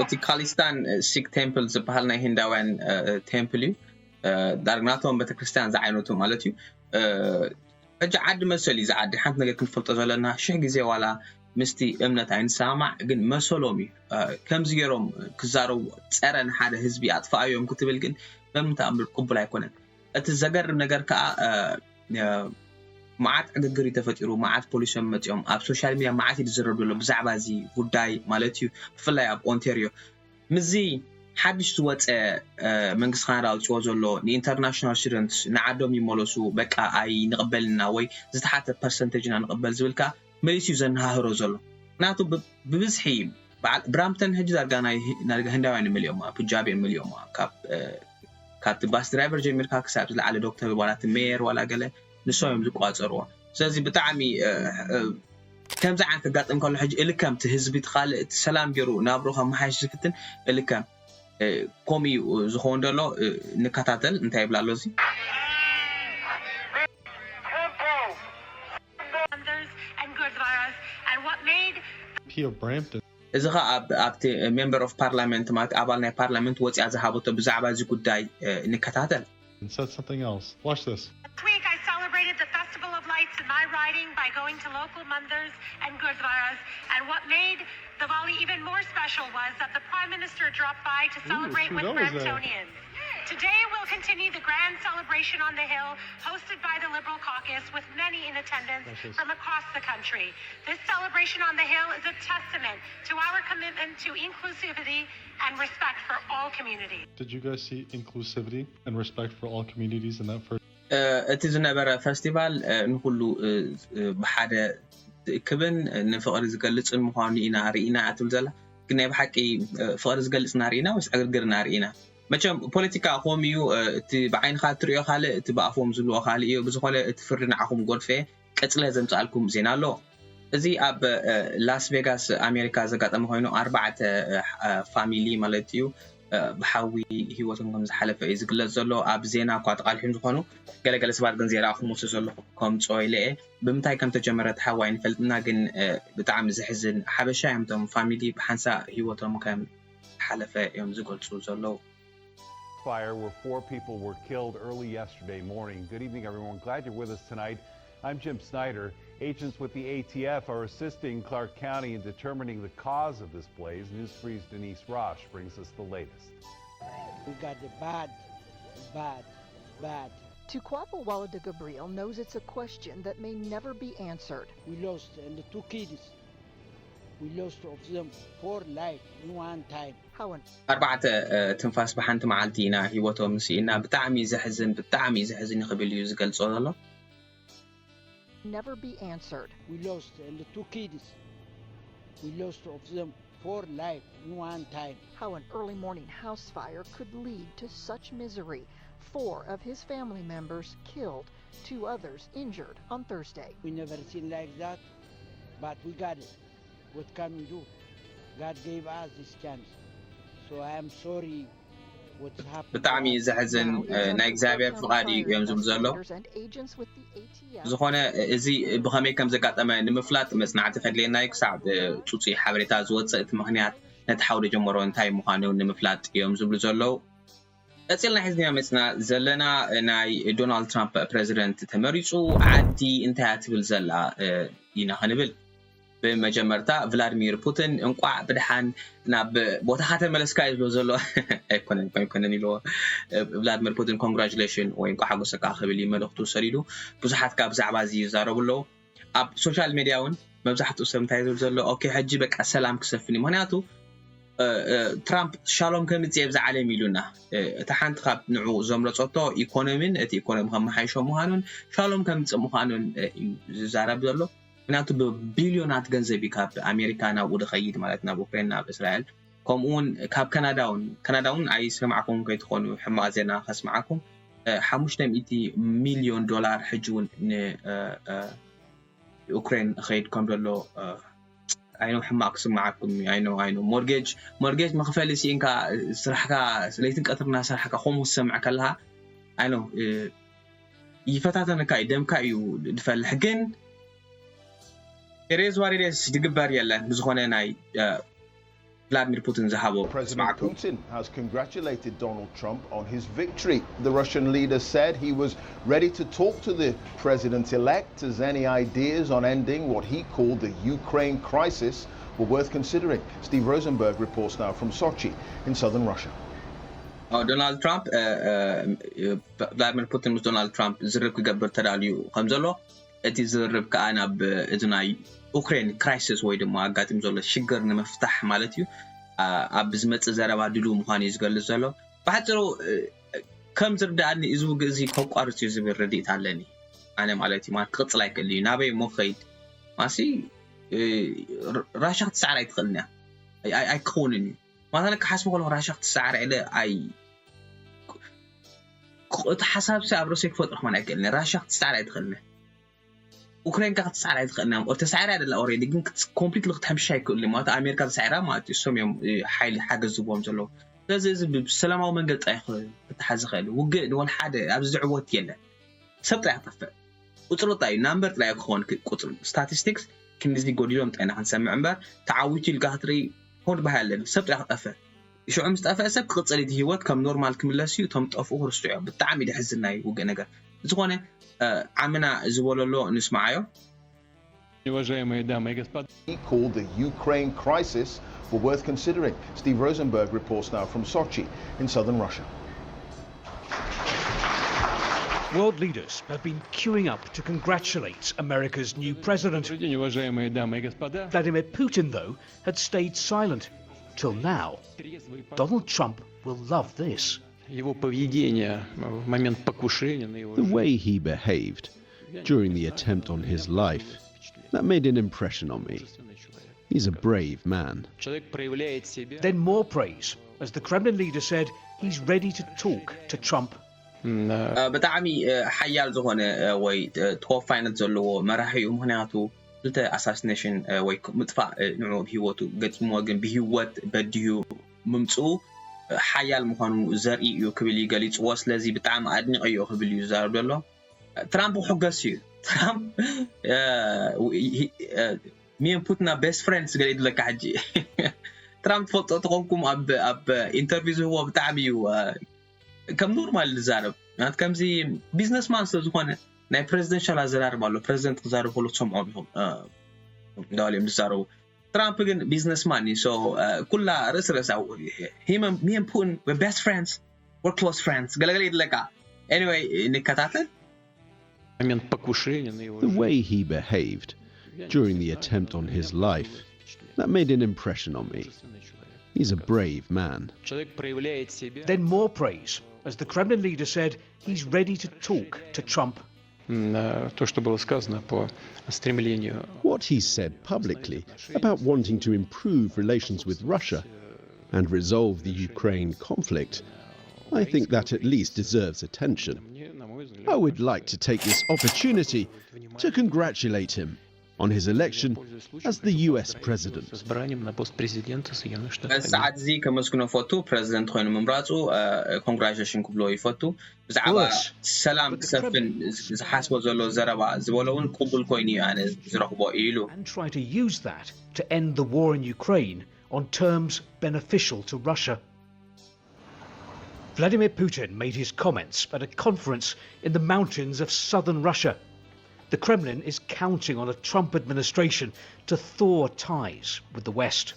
እቲ ካሊስታን ሲክ ቴምፕል ዝበሃል ናይ ሂንዳውያን ቴምፕል እዩ ዳርግ ናቶም ቤተክርስትያን ዝዓይነቱ ማለት እዩ ሕጂ ዓዲ መሰል እዩ ዝዓዲ ሓንቲ ነገር ክንፈልጦ ዘለና ሽሕ ግዜ ዋላ ምስቲ እምነት ኣይንሰማማዕ ግን መሰሎም እዩ ከምዚ ገይሮም ክዛረቡ ፀረ ንሓደ ህዝቢ ኣጥፋኣዮም ክትብል ግን በምንተኣምር ቅቡል ኣይኮነን እቲ ዘገርም ነገር ከዓ መዓት ዕግግር እዩ ተፈጢሩ መዓት ፖሊሶም መፂኦም ኣብ social media መዓት እዩ ዝዝረብ ዘሎ ብዛዕባ እዚ ጉዳይ ማለት እዩ ብፍላይ ኣብ ኦንቴርዮ ምዚ ሓድሽ ዝወፀ መንግስቲ ካናዳ ኣውፅዎ ዘሎ ን international students ንዓዶም ይመለሱ በቃ ኣይንቕበልና ወይ ዝተሓተ percentage ኢና ንቕበል ዝብል ከዓ መሊሱ እዩ ዘነሃህሮ ዘሎ ምክንያቱ ብብዝሒ በዓል ብራምተን ሕጂ ዳርጋ ናይ ህንዳውያን እዮም መሊኦማ ፑጃብ እዮም መሊኦማ ካብ ካብቲ ባስ ድራይቨር ጀሚርካ ክሳብ ዝለዓለ ዶክተር ዋላ እቲ ሜየር ዋላ ገለ ንሶም እዮም ዝቋፀርዎ ስለዚ ብጣዕሚ ከምዚ ዓይነት ከጋጥም ከሎ ሕጂ እልከም እቲ ህዝቢ እቲ ካልእ እቲ ሰላም ገይሩ ናብሩ ከመሓይሽ ዝፍትን እልከም ከምኡ እዩ ዝኸውን ዘሎ ንከታተል እንታይ ይብላ ኣሎ እዚ Temples, Mandirs, and Gurdwaras, and what made P of Brampton. እዚ ኸዓ ኣብቲ member of parliament ማለት ኣባል ናይ ፓርላመንት ወፂኣ ዝሃበቶ ብዛዕባ እዚ ጉዳይ ንከታተል And said something else. Watch this. Last week, I celebrated the Festival of Lights in my riding by going to local mandirs and gurdwaras. And what made Diwali even more special was that the Prime Minister dropped by to celebrate who with knows that? Bramptonians. Today, we'll continue the grand celebration on the Hill, hosted by the Liberal Caucus, with many in attendance Precious. From across the country. This celebration on the Hill is a testament to our commitment to inclusivity and respect for all communities. Did you guys see inclusivity and respect for all communities in that first? እቲ ዝነበረ ፈስቲቫል ንኩሉ ብሓደ ዝእክብን ንፍቕሪ ዝገልፅን ምዃኑ ኢና ርኢና እያ ትብል ዘላ ግን ናይ ብሓቂ ፍቕሪ ዝገልፅ ኢና ርኢና ወይስ ዕግርግር ኢና ርኢና መቸም ፖለቲካ ከምኡ እዩ እቲ ብዓይንኻ እትሪኦ ካልእ እቲ ብኣፎም ዝብልዎ ካልእ እዩ ብዝኾነ እቲ ፍርዲ ንዓኹም ጎድፈ ቀፅለ ዘምፅኣልኩም ዜና ኣሎ እዚ ኣብ ላስ ቬጋስ ኣሜሪካ ዘጋጠመ ኮይኑ ኣርባዕተ ፋሚሊ ማለት እዩ ብሓዊ ሂወቶም ከም ዝሓለፈ እዩ ዝግለጽ ዘሎ። ኣብ ዜና እኳ ተቓልሒም ዝኾኑ፣ ገለገለ ሰባት ግን ዘይረኣኹሞ ስለ ዘለኹ ከምጽኦ ኢለ እየ። ብምንታይ ከም ተጀመረ እቲ ሓዊ ኣይንፈልጥና፣ ግን ብጣዕሚ ዘሕዝን። ሓበሻ እዮም እቶም ፋሚሊ፣ ብሓንሳእ ሂወቶም ከም ዝሓለፈ እዮም ዝገልጹ ዘለዉ። Fire where four people were killed early yesterday morning. Good evening, everyone. Glad you're with us tonight. I'm Jim Snyder. Agents with the A T F are assisting Clark County in determining the cause of this blaze. News three's Denise Rosh brings us the latest. We got the bad, bad, bad. Tukwapa Wala de Gabriel knows it's a question that may never be answered. We lost and the two kids. We lost of them four life in one time. How an ኣርባዕተ ትንፋስ ብሓንቲ መዓልቲ ኢና ሂወቶም ስኢና። ብጣዕሚ ዘሕዝን፣ ብጣዕሚ ዘሕዝን ክብል እዩ ዝገልጾ ዘሎ። never be answered. We lost and the two kids. We lost of them four life in one time. How an early morning house fire could lead to such misery. Four of his family members killed, two others injured on Thursday. We never seen like that, but we got it. What can we do? God gave us this chance. So I am sorry what's happened. ብጣዕሚ ዘሕዝን ናይ እግዚኣብሔር ፍቓድ እዩ እዮም ዝብሉ ዘለዉ። ዝኾነ እዚ ብኸመይ ከም ዘጋጠመ ንምፍላጥ መጽናዕቲ ከድልየና እዩ። ክሳብ ጽጹይ ሓበሬታ ዝወጽእ እቲ ምኽንያት ነቲ ሓው ዝጀመሮ እንታይ ምዃኑ ንምፍላጥ እዮም ዝብሉ ዘለዉ። ቀጺልና ሒዝና መጽና ዘለና ናይ ዶናልድ ትራምፕ ፕረዚደንት ተመሪጹ ዓዲ እንታይ እያ ትብል ዘላ ኢና ክንብል። ብመጀመርታ ቭላድሚር ፑቲን እንቋዕ ብድሓን ናብ ቦታኻ ተመለስካ እዩ ዝብሎ ዘሎ። ኣይኮነን ኣይኮነን ኢልዎ። ቭላድሚር ፑቲን ኮንግራጁሌሽን ወይ እንቋዕ ሓጎሰካ ክብል እዩ መልእኽቱ ሰዲዱ። ብዙሓት ካብ ብዛዕባ እዚ ይዛረቡ ኣለዉ። ኣብ ሶሻል ሜድያ እውን መብዛሕትኡ ሰብ እንታይ ዝብል ዘሎ ኦኬ ሕጂ በቃ ሰላም ክሰፍን እዩ። ምክንያቱ ትራምፕ ሻሎም ከምፅእ ኣብዚ ዓለም ኢሉና። እታ ሓንቲ ካብ ንዑ ዘምረፀቶ ኢኮኖሚን እቲ ኢኮኖሚ ከመሓይሾ ምዃኑን ሻሎም ከምፅእ ምዃኑን እዩ ዝዛረብ ዘሎ። ምክንያቱ ብቢልዮናት ገንዘብ እዩ ካብ ኣሜሪካ ናብኡ ዝኸይድ ማለት ናብ ዩክሬን ናብ እስራኤል ከምኡ እውን ካብ ካናዳ እውን ካናዳ እውን ኣይሰማዕኩም ከይትኾኑ ሕማቕ ዜና ከስማዓኩም ሓሙሽተ ሚእቲ ሚልዮን ዶላር ሕጂ እውን ንዩክሬን ኸይድ ከም ዘሎ ኣይኖ ሕማቕ ክስማዓኩም ኣይኖ ኣይኖ ሞርጌጅ ሞርጌጅ መኽፈሊ ሲኢንካ ስራሕካ ለይትን ቀትርና ስራሕካ ከምኡ ዝሰምዕ ከለኻ ኣይኖ ይፈታተነካ እዩ ደምካ እዩ ዝፈልሕ ግን ሬዝዋሪዴስ ዝግበር የለን ብዝኾነ ናይ ቭላድሚር ፑቲን ዝሃቦ President Putin has congratulated Donald Trump on his victory. The Russian leader said he was ready to talk to the president-elect as any ideas on ending what he called the Ukraine crisis were worth considering. Steve Rosenberg reports now from Sochi in southern Russia. ዶናልድ ትራምፕ ቭላድሚር ፑቲን ምስ ዶናልድ ትራምፕ ዝርብ ክገብር ተዳልዩ ከም ዘሎ እቲ ዝርብ ከዓ ናብ እዚ ናይ ዩክሬን ክራይሲስ ወይ ድማ ኣጋጢሙ ዘሎ ሽግር ንምፍታሕ ማለት እዩ ኣብ ዝመፅእ ዘረባ ድሉ ምዃኑ እዩ ዝገልፅ ዘሎ ብሓፂሩ ከም ዝርዳእኒ እዚ ውግእ እዚ ከቋርፅ እዩ ዝብል ርድኢት ኣለኒ ኣነ ማለት እዩ ማለት ክቅፅል ኣይክእል እዩ ናበይ እሞ ክኸይድ ማሲ ራሻ ክትሰዕር ኣይትኽእልን እያ ኣይክኸውንን እዩ ማታ ክሓስቦ ከለኩ ራሻ ክትሰዓር ኢለ ኣይ እቲ ሓሳብ ሲ ኣብ ርእሰይ ክፈጥሮ ከማን ኣይክእልን ራሻ ክትሰዓር ኣይትኽእልን ዩክሬን ካ ክትሰዓር ኣይትኽእልን እያ ተሳዒራ ደላ ኦሬዲ ግን ኮምፕሊትሊ ክትሕምሻ ኣይክእሉ ማለት ኣሜሪካ ተሳዒራ ማለት እዩ እሶም እዮም ሓይሊ ሓገዝ ዝብዎም ዘለዉ ስለዚ እዚ ብሰላማዊ መንገዲ ጥራይ ክተሓዝ ዝኽእል ውግእ ንወል ሓደ ኣብዚ ዝዕወት የለን ሰብ ጥራይ ክጠፍእ ቁፅሪ ጥራይ እዩ ናምበር ጥራይ ክኾን ቁፅሪ ስታቲስቲክስ ክንድዚ ጎዲሎም ጥራይ ኢና ክንሰምዕ እምበር ተዓዊቱ ኢልካ ክትርኢ ሆድ ባህ ኣለኒ ሰብ ጥራይ ክጠፍእ ሽዑ ምስ ጠፍአ ሰብ ክቕፅል እቲ ህይወት ከም ኖርማል ክምለስ እዩ እቶም ጠፍኡ ክርስዑ እዮም ብጣዕሚ ደሕዝን ናይ ውግእ ነገር ዝኾነ ዓምና ዝበለሎ ንስማዓዮ Уважаемые дамы и господа. He called the Ukraine crisis were worth considering. Steve Rosenberg reports now from Sochi in southern Russia. World leaders have been queuing up to congratulate America's new president. Добрый день, уважаемые дамы и господа. Vladimir Putin, though, had stayed silent till now. Donald Trump will love this. Его поведение в момент покушения на его The way he behaved during the attempt on his life, that made an impression on me. He's a brave man. Человек проявляет себя. Then more praise, as the Kremlin leader said he's ready to talk to Trump. М, э, ብጣዕሚ ሓያል ዝኾነ ወይ ተወፋይነት ዘለዎ መራሒ እዩ ምክንያቱ ክልተ ኣሳሲኔሽን ወይ ምጥፋእ ንዑ ሂወቱ ገጢምዎ ግን ብሂወት በድዩ ምምፅኡ ሓያል ምዃኑ ዘርኢ እዩ ክብል እዩ ገሊፅዎ። ስለዚ ብጣዕሚ ኣድኒቐዮ ክብል እዩ ዝዛረብ ዘሎ። ትራምፕ ክሕገስ እዩ። ትራምፕ ሚን ፑትና ቤስት ፍሬንድስ ገለ ይድለካ ሕጂ። ትራምፕ ትፈልጦ ተኾንኩም ኣብ ኣብ ኢንተርቪው ዝህቦ ብጣዕሚ እዩ ከም ኖርማል ዝዛረብ። ናት ከምዚ ቢዝነስማን ስለ ዝኾነ ናይ ፕሬዚደንሻል ኣዘራርባ ኣሎ። ፕሬዚደንት ክዛረብ ከሎ ትሰምዖም ኢኹም እንዳበሉ እዮም ዝዛረቡ። ትራምፕ ግን ቢዝነስማን እዩ። So ኩላ ርእሲ ርእሳ ሚን ፑን ቤስት ፍሬንድስ ወር ክሎስ ፍሬንድስ ገለገለ ይድለካ። Anyway ንከታተል። Момент покушения на его The way he behaved during the attempt on his life, that made an impression on me. He's a brave man. Человек проявляет себя. Then more praise, as the Kremlin leader said he's ready to talk to Trump. М, э, То, что было сказано по стремлению What he said publicly about wanting to improve relations with Russia and resolve the Ukraine conflict, I think that at least deserves attention. мне, на мой взгляд, I would like to take this opportunity to congratulate him on his election as the U S president. С избранием на пост президента Соединенных Штатов በዚ Америки. ሰዓት እዚ ከመስግኖ ፈቱ። ፕሬዚደንት ኮይኑ ምምራፁ ኮንግራቹሌሽን ክብሎ ይፈቱ። ብዛዕባ Worse, ሰላም but the ክሰፍን ዝሓስቦ ዘሎ ዘረባ ዝበሎ እውን ቅቡል ኮይኑ እዩ ኣነ ዝረኽቦ ኢሉ። And try to use that to end the war in Ukraine on terms beneficial to Russia. Vladimir Putin made his comments at a conference in the mountains of southern Russia. The Kremlin is counting on a Trump administration to thaw ties with the West.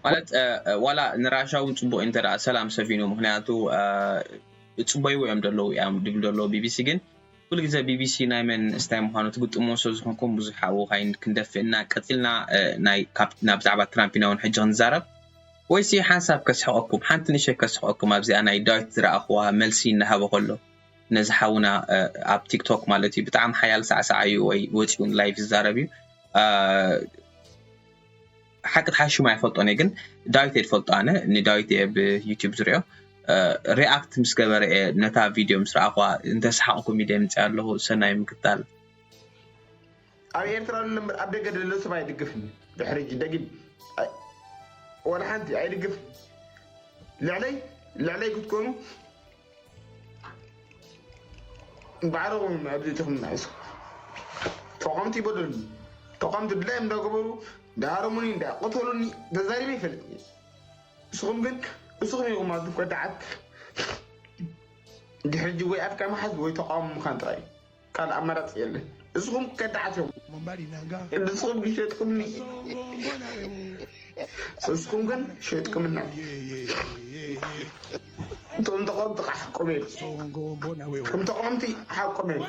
ማለት ዋላ ንራሻ እውን ፅቡቅ እንተ ሰላም ሰፊኑ ምክንያቱ ፅበይዎ እዮም ደለዉ እዮም ድብል ደለዉ ቢቢሲ ግን ኩሉ ግዜ ቢቢሲ ናይ መን ስታይ ምኳኑ ትግጥሞ ስለ ዝኮንኩም ብዙሕ ኣብኡ ካይን ክንደፍእና ቀፂልና ናይ ብዛዕባ ትራምፕ ኢና እውን ሕጂ ክንዛረብ ወይሲ ሓንሳብ ከስሕቀኩም ሓንቲ ንሸ ከስሕቀኩም ኣብዚኣ ናይ ዳዊት ዝረኣኽዋ መልሲ እናሃበ ከሎ ነዚ ሓውና ኣብ ቲክቶክ ማለት እዩ ብጣዕሚ ሓያል ሳዕሳዓ እዩ ወይ ወፂኡ ላይቭ ዝዛረብ እዩ ሓቂ ሓሽሙ ኣይፈልጦን እየ ግን ዳዊት እየ ዝፈልጦ ኣነ ንዳዊት እየ ብዩቲብ ዝሪኦ ሪኣክት ምስ ገበረ እየ ነታ ቪድዮ ምስ ረኣኽዋ እንተሰሓቕኩ ሚድያ ምፅእ ኣለኹ ሰናይ ምክታል ኣብ ኤርትራ ዘሎ እምበር ኣብ ደገ ዘሎ ሰብ ኣይድግፍን ድሕሪ ሕጂ ደጊም ወላ ሓንቲ ኣይድግፍን ልዕለይ ልዕለይ ክትኮኑ ባዕረኹም ኣብዚ ኢኹም ንዕሱ ተቋምቲ ይበደሉ ተቋምቲ ድላዮም እንዳገበሩ እንዳሃረሙኒ እንዳቆተሉኒ ተዛሪበ ይፈልጥ ንስኹም ግን ንስኹም ኢኹም ኣቱም ከዳዓት ድሕጂ ወይ ኣፍካ ምሓዝ ወይ ተቃውሞ ምዃን ጥራይ ካልእ ኣማራፂ የለን ንስኹም ከዳዓት ኢኹም ንስኹም ግን ሸጥኩምኒ ንስኹም ግን ሸጥኩምና እቶም ተቃወምቲ ከዓ ሓቆም እዮም እቶም ተቃወምቲ ሓቆም እዮም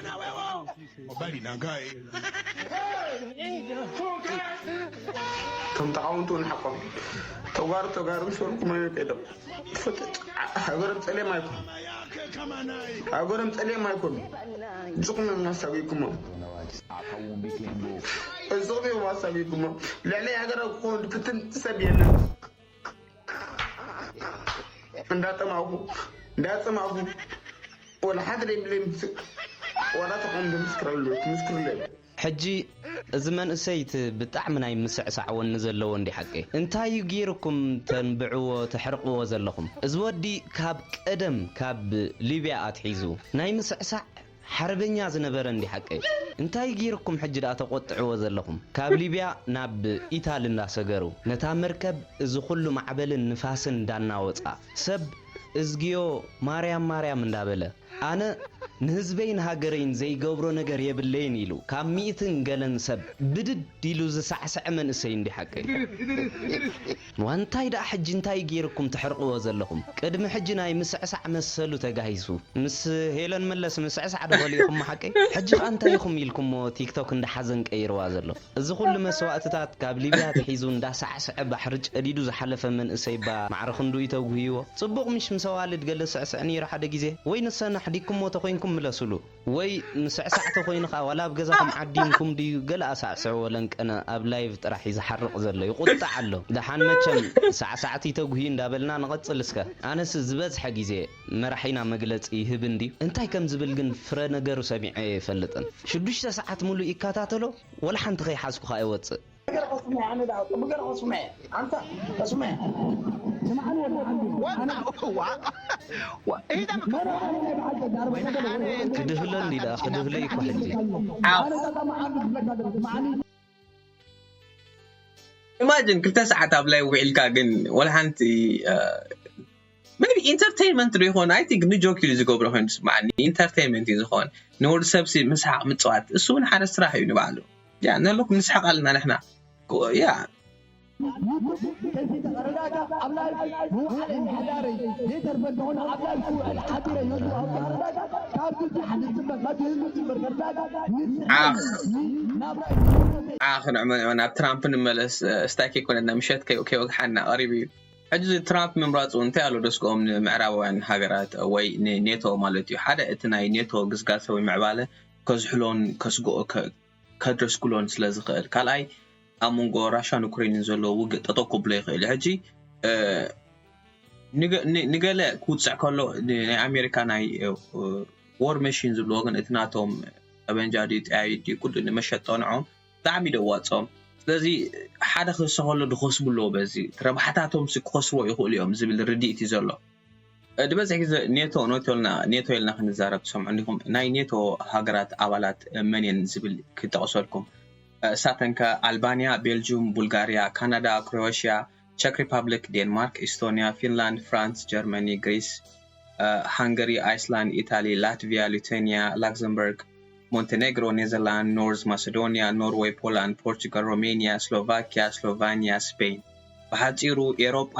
እቶም ተቃወምቲ እውን ሓቆም እዮም ተጋሩ ተጋሩ ምስ በልኩም ኣበይ ከይዶም ሃገሮም ፀሊም ኣይኮኑ ሃገሮም ፀሊም ኣይኮኑ ንስኹም እዮም ኣሳጊኩሞም ንስኹም እዮም ኣሳጊኩሞም ልዕሊ ሃገራዊ ክኸውን ዝፍትን ሰብ የለን እንዳጠማኹ እንዳጠማኹ ወላ ሓደ ደይብለይ ምስል ወላ ተቆም ምስክረሉ ምስክርለ ሕጂ እዚ መንእሰይ እቲ ብጣዕሚ ናይ ምስዕሳዕ ወኒ ዘለዎ እንዲ ሓቂ እንታይ እዩ ገይርኩም ተንብዕዎ ተሕርቕዎ ዘለኹም እዚ ወዲ ካብ ቀደም ካብ ሊብያ ኣትሒዙ ናይ ምስዕሳዕ ሓርበኛ ዝነበረ እንዲ ሓቂ እንታይ ገይርኩም ሕጂ ደኣ ተቆጥዕዎ ዘለኹም ካብ ሊብያ ናብ ኢታሊ እንዳሰገሩ ነታ መርከብ እዚ ኩሉ ማዕበልን ንፋስን እንዳናወጻ ሰብ እዝግዮ ማርያም ማርያም እንዳበለ ኣነ ንህዝበይን ሃገረይን ዘይገብሮ ነገር የብለይን ኢሉ ካብ ሚእትን ገለን ሰብ ብድድ ኢሉ ዝሳዕስዐ መንእሰይ እንዲ ሓቀይ ዋንታይ ደኣ ሕጂ እንታይ ገይርኩም ትሕርቕዎ ዘለኹም ቅድሚ ሕጂ ናይ ምስዕሳዕ መሰሉ ተጋሂሱ ምስ ሄለን መለስ ምስዕሳዕ ዶ በሊኹም ሓቀይ ሕጂ ከኣ እንታይ ኢኹም ኢልኩሞ ቲክቶክ እንዳ ሓዘን ቀይርዋ ዘሎ እዚ ኩሉ መስዋእትታት ካብ ሊብያ ኣትሒዙ እንዳሳዕስዐ ባሕሪ ጨዲዱ ዝሓለፈ መንእሰይ እባ ማዕረ ክንድኡ እዩ ተጉህይዎ። ጽቡቕ ምሽ ምስ ኣዋልድ ገለ ስዕስዕ ነይሩ ሓደ ግዜ። ወይ ንሰን ኣሕዲግኩሞ ተኾይንኩም ምለሱሉ። ወይ ምስዕሳዕ ተኾይኑ ከኣ ዋላ ኣብ ገዛኹም ዓዲምኩም ድዩ ገለ ኣሳዕስዕዎ ለንቀነ ኣብ ላይቭ ጥራሕ እዩ ዝሓርቕ ዘሎ ይቑጣዕ ኣሎ። ደሓን መቸም ሳዕሳዕቲ ተጉህዩ እንዳበልና ንቐጽል እስከ። ኣነስ ዝበዝሐ ግዜ መራሒና መግለጺ ይህብ እንድዩ እንታይ ከም ዝብል ግን ፍረ ነገሩ ሰሚዐዮ ኣይፈልጥን። ሽዱሽተ ሰዓት ሙሉእ ይከታተሎ ወላ ሓንቲ ከይሓዝኩ ከኣ ይወጽእ። ገረኸ ስምዐ ኣነ ዳ ጥቡ ገረኸ ስምዐ ኣንታ ስምዐ ክድህሎ እንዲ ደኣ ክድህሎ እዩ እኮ ሕጂ። ኢማጅን ክልተ ሰዓት ኣብ ላይ ውዒልካ ግን ወላ ሓንቲ maybe ኢንተርቴይንመንት ዶ ይኾን? I think ንጆክ ኢሉ ዝገብሮ ኮይኑ ዝስማዓኒ። ኢንተርቴይንመንት እዩ ዝኾን፣ ንወዲ ሰብ ሲ ምስሓቕ ምፅዋት፣ እሱ እውን ሓደ ስራሕ እዩ ንባዕሉ። ያ ነለኩም ንስሕቕ ኣለና ንሕና። ያ ዓኽ ንዕመ ናብ ትራምፕ ንመለስ። ስታይ ከይኮነና ምሸት ከይወግሓና ቀሪቡ እዩ። ሕጂ ትራምፕ ምምራፁ እንታይ ኣሎ ደስግኦም ንምዕራባውያን ሃገራት ወይ ንኔቶ ማለት እዩ። ሓደ እቲ ናይ ኔቶ ግስጋሰ ወይ ምዕባለ ከዝሕሎን ከስግኦ ከድረስኩሎን ስለ ዝኽእል፣ ካልኣይ ኣብ መንጎ ራሻን ዩክሬንን ዘሎ ውግእ ጠጠው ከብሎ ይኽእል እዩ። ሕጂ ንገለ ክውፅዕ ከሎ ናይ ኣሜሪካ ናይ ወር መሽን ዝብልዎ ግን እቲ ናቶም ጠበንጃ ድዩ ጠያይት ድዩ ኩሉ ንመሸጦ ንዖም ብጣዕሚ ደዋፆም። ስለዚ ሓደ ክህሰ ከሎ ድኸስቡ ኣለዎ። በዚ ረብሓታቶም ክኸስርዎ ይኽእሉ እዮም ዝብል ርድኢት እዩ ዘሎ። ድበዝሕ ግዜ ኔቶ ኔቶ ኢልና ክንዛረብ ትሰምዑ እንዲኹም። ናይ ኔቶ ሃገራት ኣባላት መን እየን ዝብል ክጠቕሰልኩም። እሳተን ከ ኣልባንያ፣ ቤልጁም፣ ቡልጋርያ፣ ካናዳ፣ ክሮኤሽያ፣ ቸክ ሪፓብሊክ፣ ዴንማርክ፣ ኢስቶንያ፣ ፊንላንድ፣ ፍራንስ፣ ጀርመኒ፣ ግሪስ፣ ሃንገሪ፣ ኣይስላንድ፣ ኢታሊ፣ ላትቪያ፣ ሊቱዌንያ፣ ላክዘምበርግ፣ ሞንቴኔግሮ፣ ኔዘርላንድ፣ ኖርዝ ማሴዶንያ፣ ኖርወይ፣ ፖላንድ፣ ፖርቹጋል፣ ሮሜንያ፣ ስሎቫኪያ፣ ስሎቫንያ፣ ስፔን። ብሓፂሩ ኤሮጳ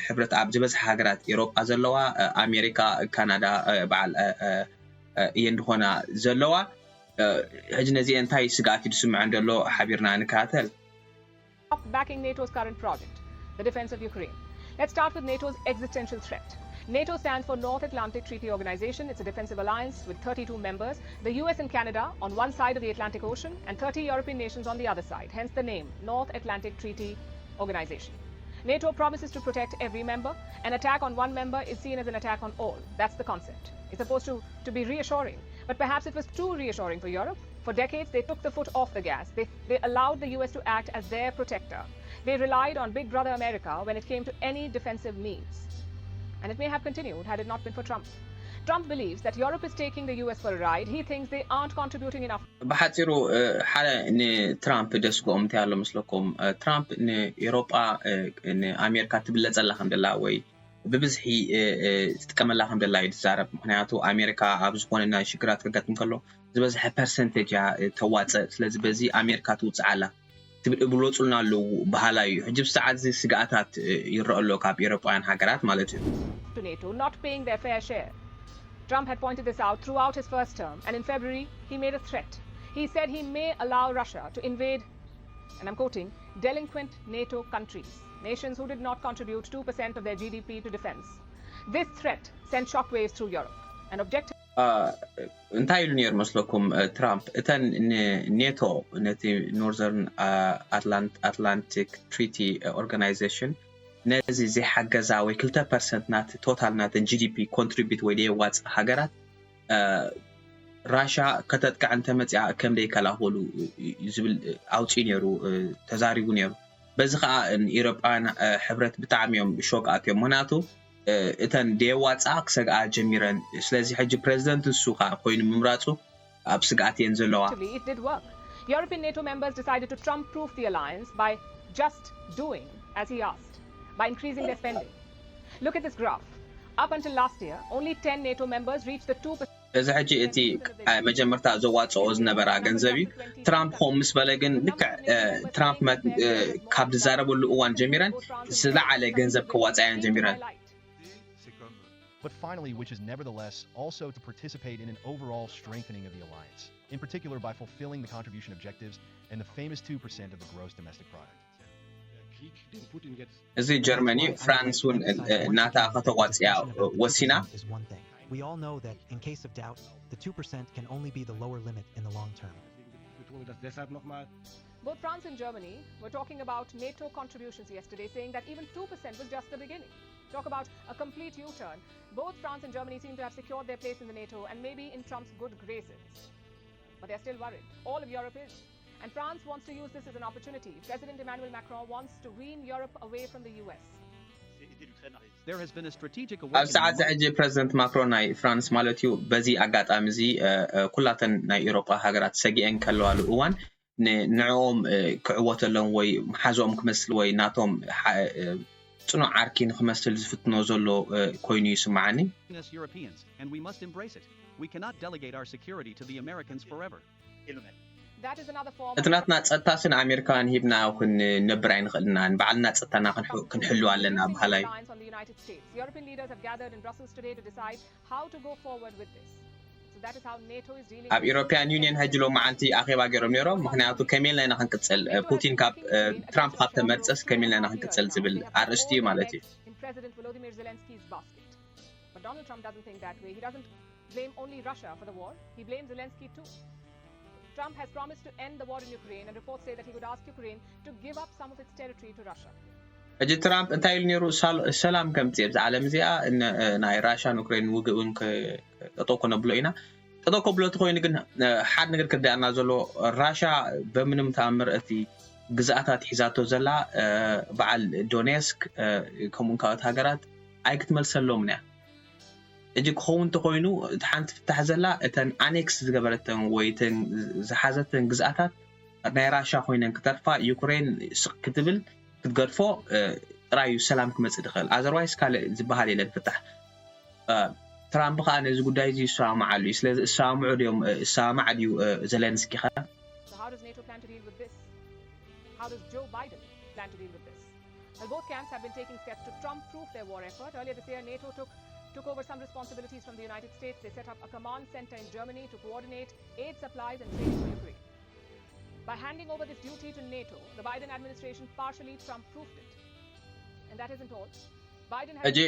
ሕብረት ኣብ ዝበዝሓ ሃገራት ኤሮጳ ዘለዋ ኣሜሪካ፣ ካናዳ በዓል እየን ዝኾና ዘለዋ። ሕጂ ነዚአን እንታይ ስግኣት እዩ ዝስምዐን ዘሎ ሓቢርና ንከታተል። Backing NATO's current project, the defense of Ukraine. Let's start with NATO's existential threat. NATO stands for North Atlantic Treaty Organization. It's a defensive alliance with thirty-two members, the U S and Canada on one side of the Atlantic Ocean and thirty European nations on the other side, hence the name North Atlantic Treaty Organization. NATO promises to protect every member. An attack on one member is seen as an attack on all. That's the concept. It's supposed to, to be reassuring, but perhaps it was too reassuring for Europe. For decades, they took the foot off the gas. They, they allowed the U S to act as their protector. They relied on Big Brother America when it came to any defensive needs. And it may have continued had it not been for Trump. Trump believes that Europe is taking the U S for a ride. He thinks they aren't contributing enough. ብሓፂሩ ሓደ ንትራምፕ ደስግኦም እንታይ ኣሎ መስለኩም? ትራምፕ ንኤሮጳ ንኣሜሪካ ትብለፀላ ከም ደላ ወይ ብብዝሒ ትጥቀመላ ከም ደላ እዩ ዝዛረብ። ምክንያቱ ኣሜሪካ ኣብ ዝኾነ ናይ ሽግራት ከጋጥም ከሎ ዝበዝሐ ፐርሰንቴጅ እያ ተዋፅእ። ስለዚ በዚ ኣሜሪካ ትውፅዓላ ትብል እብሎፁልና ኣለዉ በሃላይ እዩ። ሕጂ ብሰዓት እዚ ስግኣታት ይረአ ኣሎ ካብ ኤሮጳውያን ሃገራት ማለት እዩ። to NATO, not paying their fair share. Trump had pointed this out throughout his first term, and in February, he made a threat. He said he may allow Russia to invade, and I'm quoting, delinquent NATO countries, nations who did not contribute two percent of their G D P to defense. This threat sent shockwaves through Europe. An objective እንታይ ኢሉ ነይሩ መስለኩም ትራምፕ? እተን ንኔቶ ነቲ ኖርዘርን ኣትላንቲክ ትሪቲ ኦርጋናይዜሽን ነዚ ዘይሓገዛ ወይ ክልተ ፐርሰንት ናቲ ቶታል ናተን ጂ ዲ ፒ ኮንትሪቢዩት ወይ ደየዋፅእ ሃገራት ራሻ ከተጥቅዕ እንተመፅኣ ከም ደይከላኸሉ ዝብል ኣውፅኡ ነይሩ፣ ተዛሪቡ ነይሩ። በዚ ከዓ ንኤሮጳውያን ሕብረት ብጣዕሚ እዮም ሾክ ኣትዮም። ምክንያቱ እተን ደየዋፅኣ ክሰግኣ ጀሚረን። ስለዚ ሕጂ ፕሬዚደንት ንሱ ከዓ ኮይኑ ምምራፁ ኣብ ስግኣት እየን ዘለዋ። It did work. European NATO members decided to Trump proof the alliance by just doing as he asked, by increasing their spending. Look at this graph. Up until last year, only ten NATO members reached the two percent. እዚ ሕጂ እቲ መጀመርታ ዘዋፅኦ ዝነበራ ገንዘብ እዩ። ትራምፕ ከምኡ ምስ በለ ግን ልክዕ ትራምፕ ካብ ዝዛረበሉ እዋን ጀሚረን ዝለዓለ ገንዘብ ከዋፅኣያን ጀሚረን። But finally, which is nevertheless also to participate in an overall strengthening of the alliance, in particular by fulfilling the contribution objectives and the famous two percent of the gross domestic product. እዚ ጀርመኒ ፍራንስ እውን ናታ ከተዋፅያ ወሲና። We all know that in case of doubt, the two percent can only be the lower limit in the long term. Both France and Germany were talking about NATO contributions yesterday, saying that even two percent was just the beginning. Talk about a complete U-turn. Both France and Germany seem to have secured their place in the NATO and maybe in Trump's good graces. But they're still worried. All of Europe is. And France wants to use this as an opportunity. President Emmanuel Macron wants to wean Europe away from the U S. There has been a strategic ኣብ ሰዓት ሕጂ ፕረዚደንት ማክሮን ናይ ፍራንስ ማለት እዩ። በዚ ኣጋጣሚ እዚ ኩላተን ናይ ኤውሮጳ ሃገራት ሰጊአን ከለዋሉ እዋን ንዕኦም ክዕወተሎም ወይ መሓዝኦም ክመስል ወይ ናቶም ጽኑዕ ዓርኪ ንክመስል ዝፍትኖ ዘሎ ኮይኑ ይስምዓኒ። Europeans, and we must embrace it. We cannot delegate our security to the Americans forever. That is another form እቲ ናትና ጸጥታሲ ንኣሜሪካውያን ሂብና ክንነብር ኣይንኽእልናን። ባዕልና ጸጥታና ክንሕሉ ኣለና በሃላይ። Reliance on the United States. European leaders have gathered in Brussels today to decide how to go forward with this. So that is how NATO is dealing ኣብ ኢሮፒያን ዩኒየን ሕጂ ሎም መዓልቲ ኣኼባ ገይሮም ነይሮም። ምክንያቱ ከመይ ኢልና ኢና ክንቅጽል፣ ፑቲን ካብ ትራምፕ ካብ ተመርጸስ ከመይ ኢልና ኢና ክንቅጽል ዝብል ኣርእስቲ እዩ ማለት እዩ። In President Volodymyr Zelensky's basket. But Donald Trump doesn't think that way. He doesn't blame only Russia for the war. He blames Zelensky too. Trump has promised to end the war in Ukraine, and reports say that he would ask Ukraine to give up some of its territory to Russia. ሕጂ ትራምፕ እንታይ ኢሉ ነይሩ? ሰላም ከምፅእ ኣብዚ ዓለም እዚኣ ናይ ራሻን ዩክሬን ውግእ እውን ጠጠው ከነብሎ ኢና። ጠጠው ከብሎ እቲ ኮይኑ ግን ሓደ ነገር ክርዳእና ዘሎ ራሻ በምንም ተኣምር እቲ ግዝኣታት ሒዛቶ ዘላ በዓል ዶኔስክ ከምኡን ካልኦት ሃገራት ኣይክትመልሰሎም እያ። እጂ ክኸውን እንተኮይኑ እቲ ሓንቲ ፍታሕ ዘላ እተን ኣኔክስ ዝገበረተን ወይ እተን ዝሓዘተን ግዝኣታት ናይ ራሻ ኮይነን ክተርፋ ዩክሬን ስቕ ክትብል ክትገድፎ ጥራይ እዩ ሰላም ክመፅእ ድኽእል። ኣዘርዋይስ ካልእ ዝበሃል የለን ፍታሕ። ትራምፕ ከዓ ነዚ ጉዳይ እዚ ይሰማማዓሉ እዩ። ስለዚ እሰማምዑ ድዮም እሰማማዕ ድዩ ዘለንስኪ ኸ? So how does NATO plan to deal with this? How does Joe Biden plan to deal with this? Well, both camps have been taking steps to Trump-proof their war effort. Earlier this year, NATO took took over some responsibilities from the United States. They set up a command center in Germany to coordinate aid supplies and training for Ukraine. By handing over this duty to NATO, the Biden administration partially Trump-proofed it. And that isn't all. Biden has ሕጂ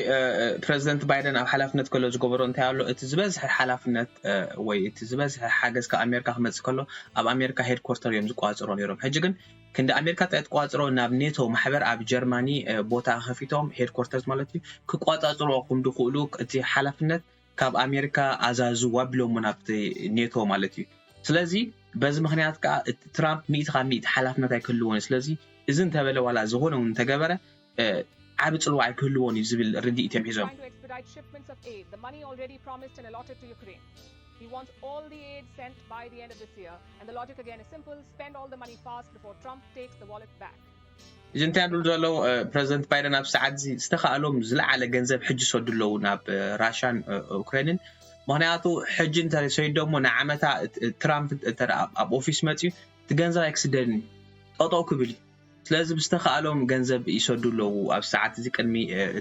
ፕረዚደንት ባይደን ኣብ ሓላፍነት ከሎ ዝገበሮ እንታይ ኣሎ? እቲ ዝበዝሐ ሓላፍነት ወይ እቲ ዝበዝሐ ሓገዝ ካብ ኣሜሪካ ክመፅእ ከሎ ኣብ ኣሜሪካ ሄድኮርተር እዮም ዝቆፃፀርዎ ነይሮም። ሕጂ ግን ክንዲ ኣሜሪካ ጥራይ ትቆፃፀሮ ናብ ኔቶ ማሕበር ኣብ ጀርማኒ ቦታ ከፊቶም ሄድኮርተርስ ማለት እዩ ክቆፃፀርዎ ከም ዝኽእሉ እቲ ሓላፍነት ካብ ኣሜሪካ ኣዛዝዋ ብሎሞ ናብቲ ኔቶ ማለት እዩ። ስለዚ በዚ ምክንያት ከዓ እቲ ትራምፕ ሚእቲ ካብ ሚእቲ ሓላፍነት ኣይክህልዎን እዩ። ስለዚ እዚ እንተበለ ዋላ ዝኾነ እውን እንተገበረ ዓቢ ጽልዋ ኣይክህልዎን እዩ ዝብል ርድኢት እዮም ሒዞም። Trying to expedite shipments of aid, the money already promised and allotted to Ukraine. He wants all the aid sent by the end of this year, and the logic again is simple: spend all the money fast before Trump takes the wallet back. እዚ እንታይ ይብሉ ዘለዉ ፕረዚደንት ባይደን ኣብ ሰዓት እዚ ዝተኻእሎም ዝለዓለ ገንዘብ ሕጂ ይሰዱ ኣለዉ ናብ ራሻን ዩክሬንን። ምክንያቱ ሕጂ እንተ ሰይዶሞ ንዓመታ ትራምፕ እንተ ኣብ ኦፊስ መፅዩ እቲ ገንዘብ ኣይክስደድን እዩ፣ ጠጠው ክብል እዩ። ስለዚ ብዝተኻእሎም ገንዘብ ይሰዱ ኣለዉ ኣብ ሰዓት እዚ ቅድሚ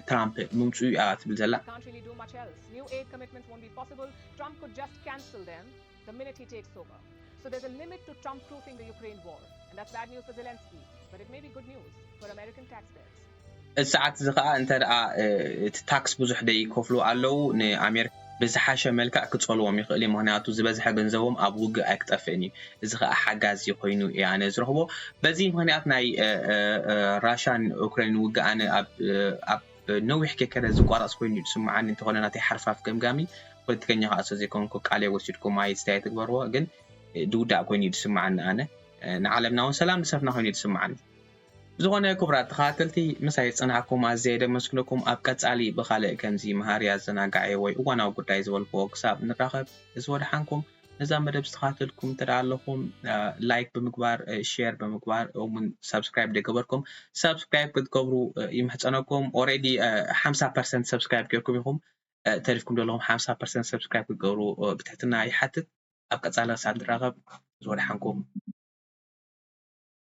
ትራምፕ ምምፅኡ እያ ትብል ዘላ። Can't really do much else. New aid commitments won't be possible. Trump could just cancel them the minute he takes over. So there's a limit to Trump proofing the Ukraine war. And that's bad news for Zelensky. But it may be good news for American taxpayers. እዚ ሰዓት እዚ ከዓ እንተ ደኣ እቲ ታክስ ብዙሕ ደይከፍሉ ኣለዉ ንኣሜሪካ ብዝሓሸ መልክዕ ክጸልዎም ይኽእል እዩ። ምክንያቱ ዝበዝሐ ገንዘቦም ኣብ ውግእ ኣይክጠፍእን እዩ። እዚ ከዓ ሓጋዚ ኮይኑ እየ ኣነ ዝረኽቦ። በዚ ምክንያት ናይ ራሻን ዩክሬን ውግእ ኣነ ኣብ ነዊሕ ከይከደ ዝቋረፅ ኮይኑ እዩ ዝስምዓኒ። እንተኾነ ናተይ ሓርፋፍ ገምጋሚ ፖለቲከኛ ከዓ ስለ ዘይኮንኩ ቃለይ ወሲድኩም ኣይስታይ ትግበርዎ፣ ግን ዝውዳእ ኮይኑ እዩ ዝስምዓኒ ኣነ። ንዓለምና እውን ሰላም ንሰብና ኮይኑ እዩ ዝስምዓኒ። ብዝኾነ ክቡራት ተኸታተልቲ ምሳይ ዝፀናሕኩም ኣዝየ ደመስግነኩም። ኣብ ቀፃሊ ብኻልእ ከምዚ መሃሪ ኣዘናጋዒ ወይ እዋናዊ ጉዳይ ዝበልክዎ ክሳብ ንራኸብ እዚ ወድሓንኩም። ነዛ መደብ ዝተኸታተልኩም እንተ ደኣ ኣለኹም ላይክ ብምግባር ሼር ብምግባር እውን ሳብስክራይብ ደገበርኩም ሳብስክራይብ ክትገብሩ ይምሕፀነኩም። ኦሬዲ ሓምሳ ፐርሰንት ሰብስክራይብ ገይርኩም ኢኹም። ተሪፍኩም ዘለኹም ሓምሳ ፐርሰንት ሰብስክራይብ ክትገብሩ ብትሕትና ይሓትት። ኣብ ቀፃሊ ክሳብ ንራኸብ ዝወድሓንኩም።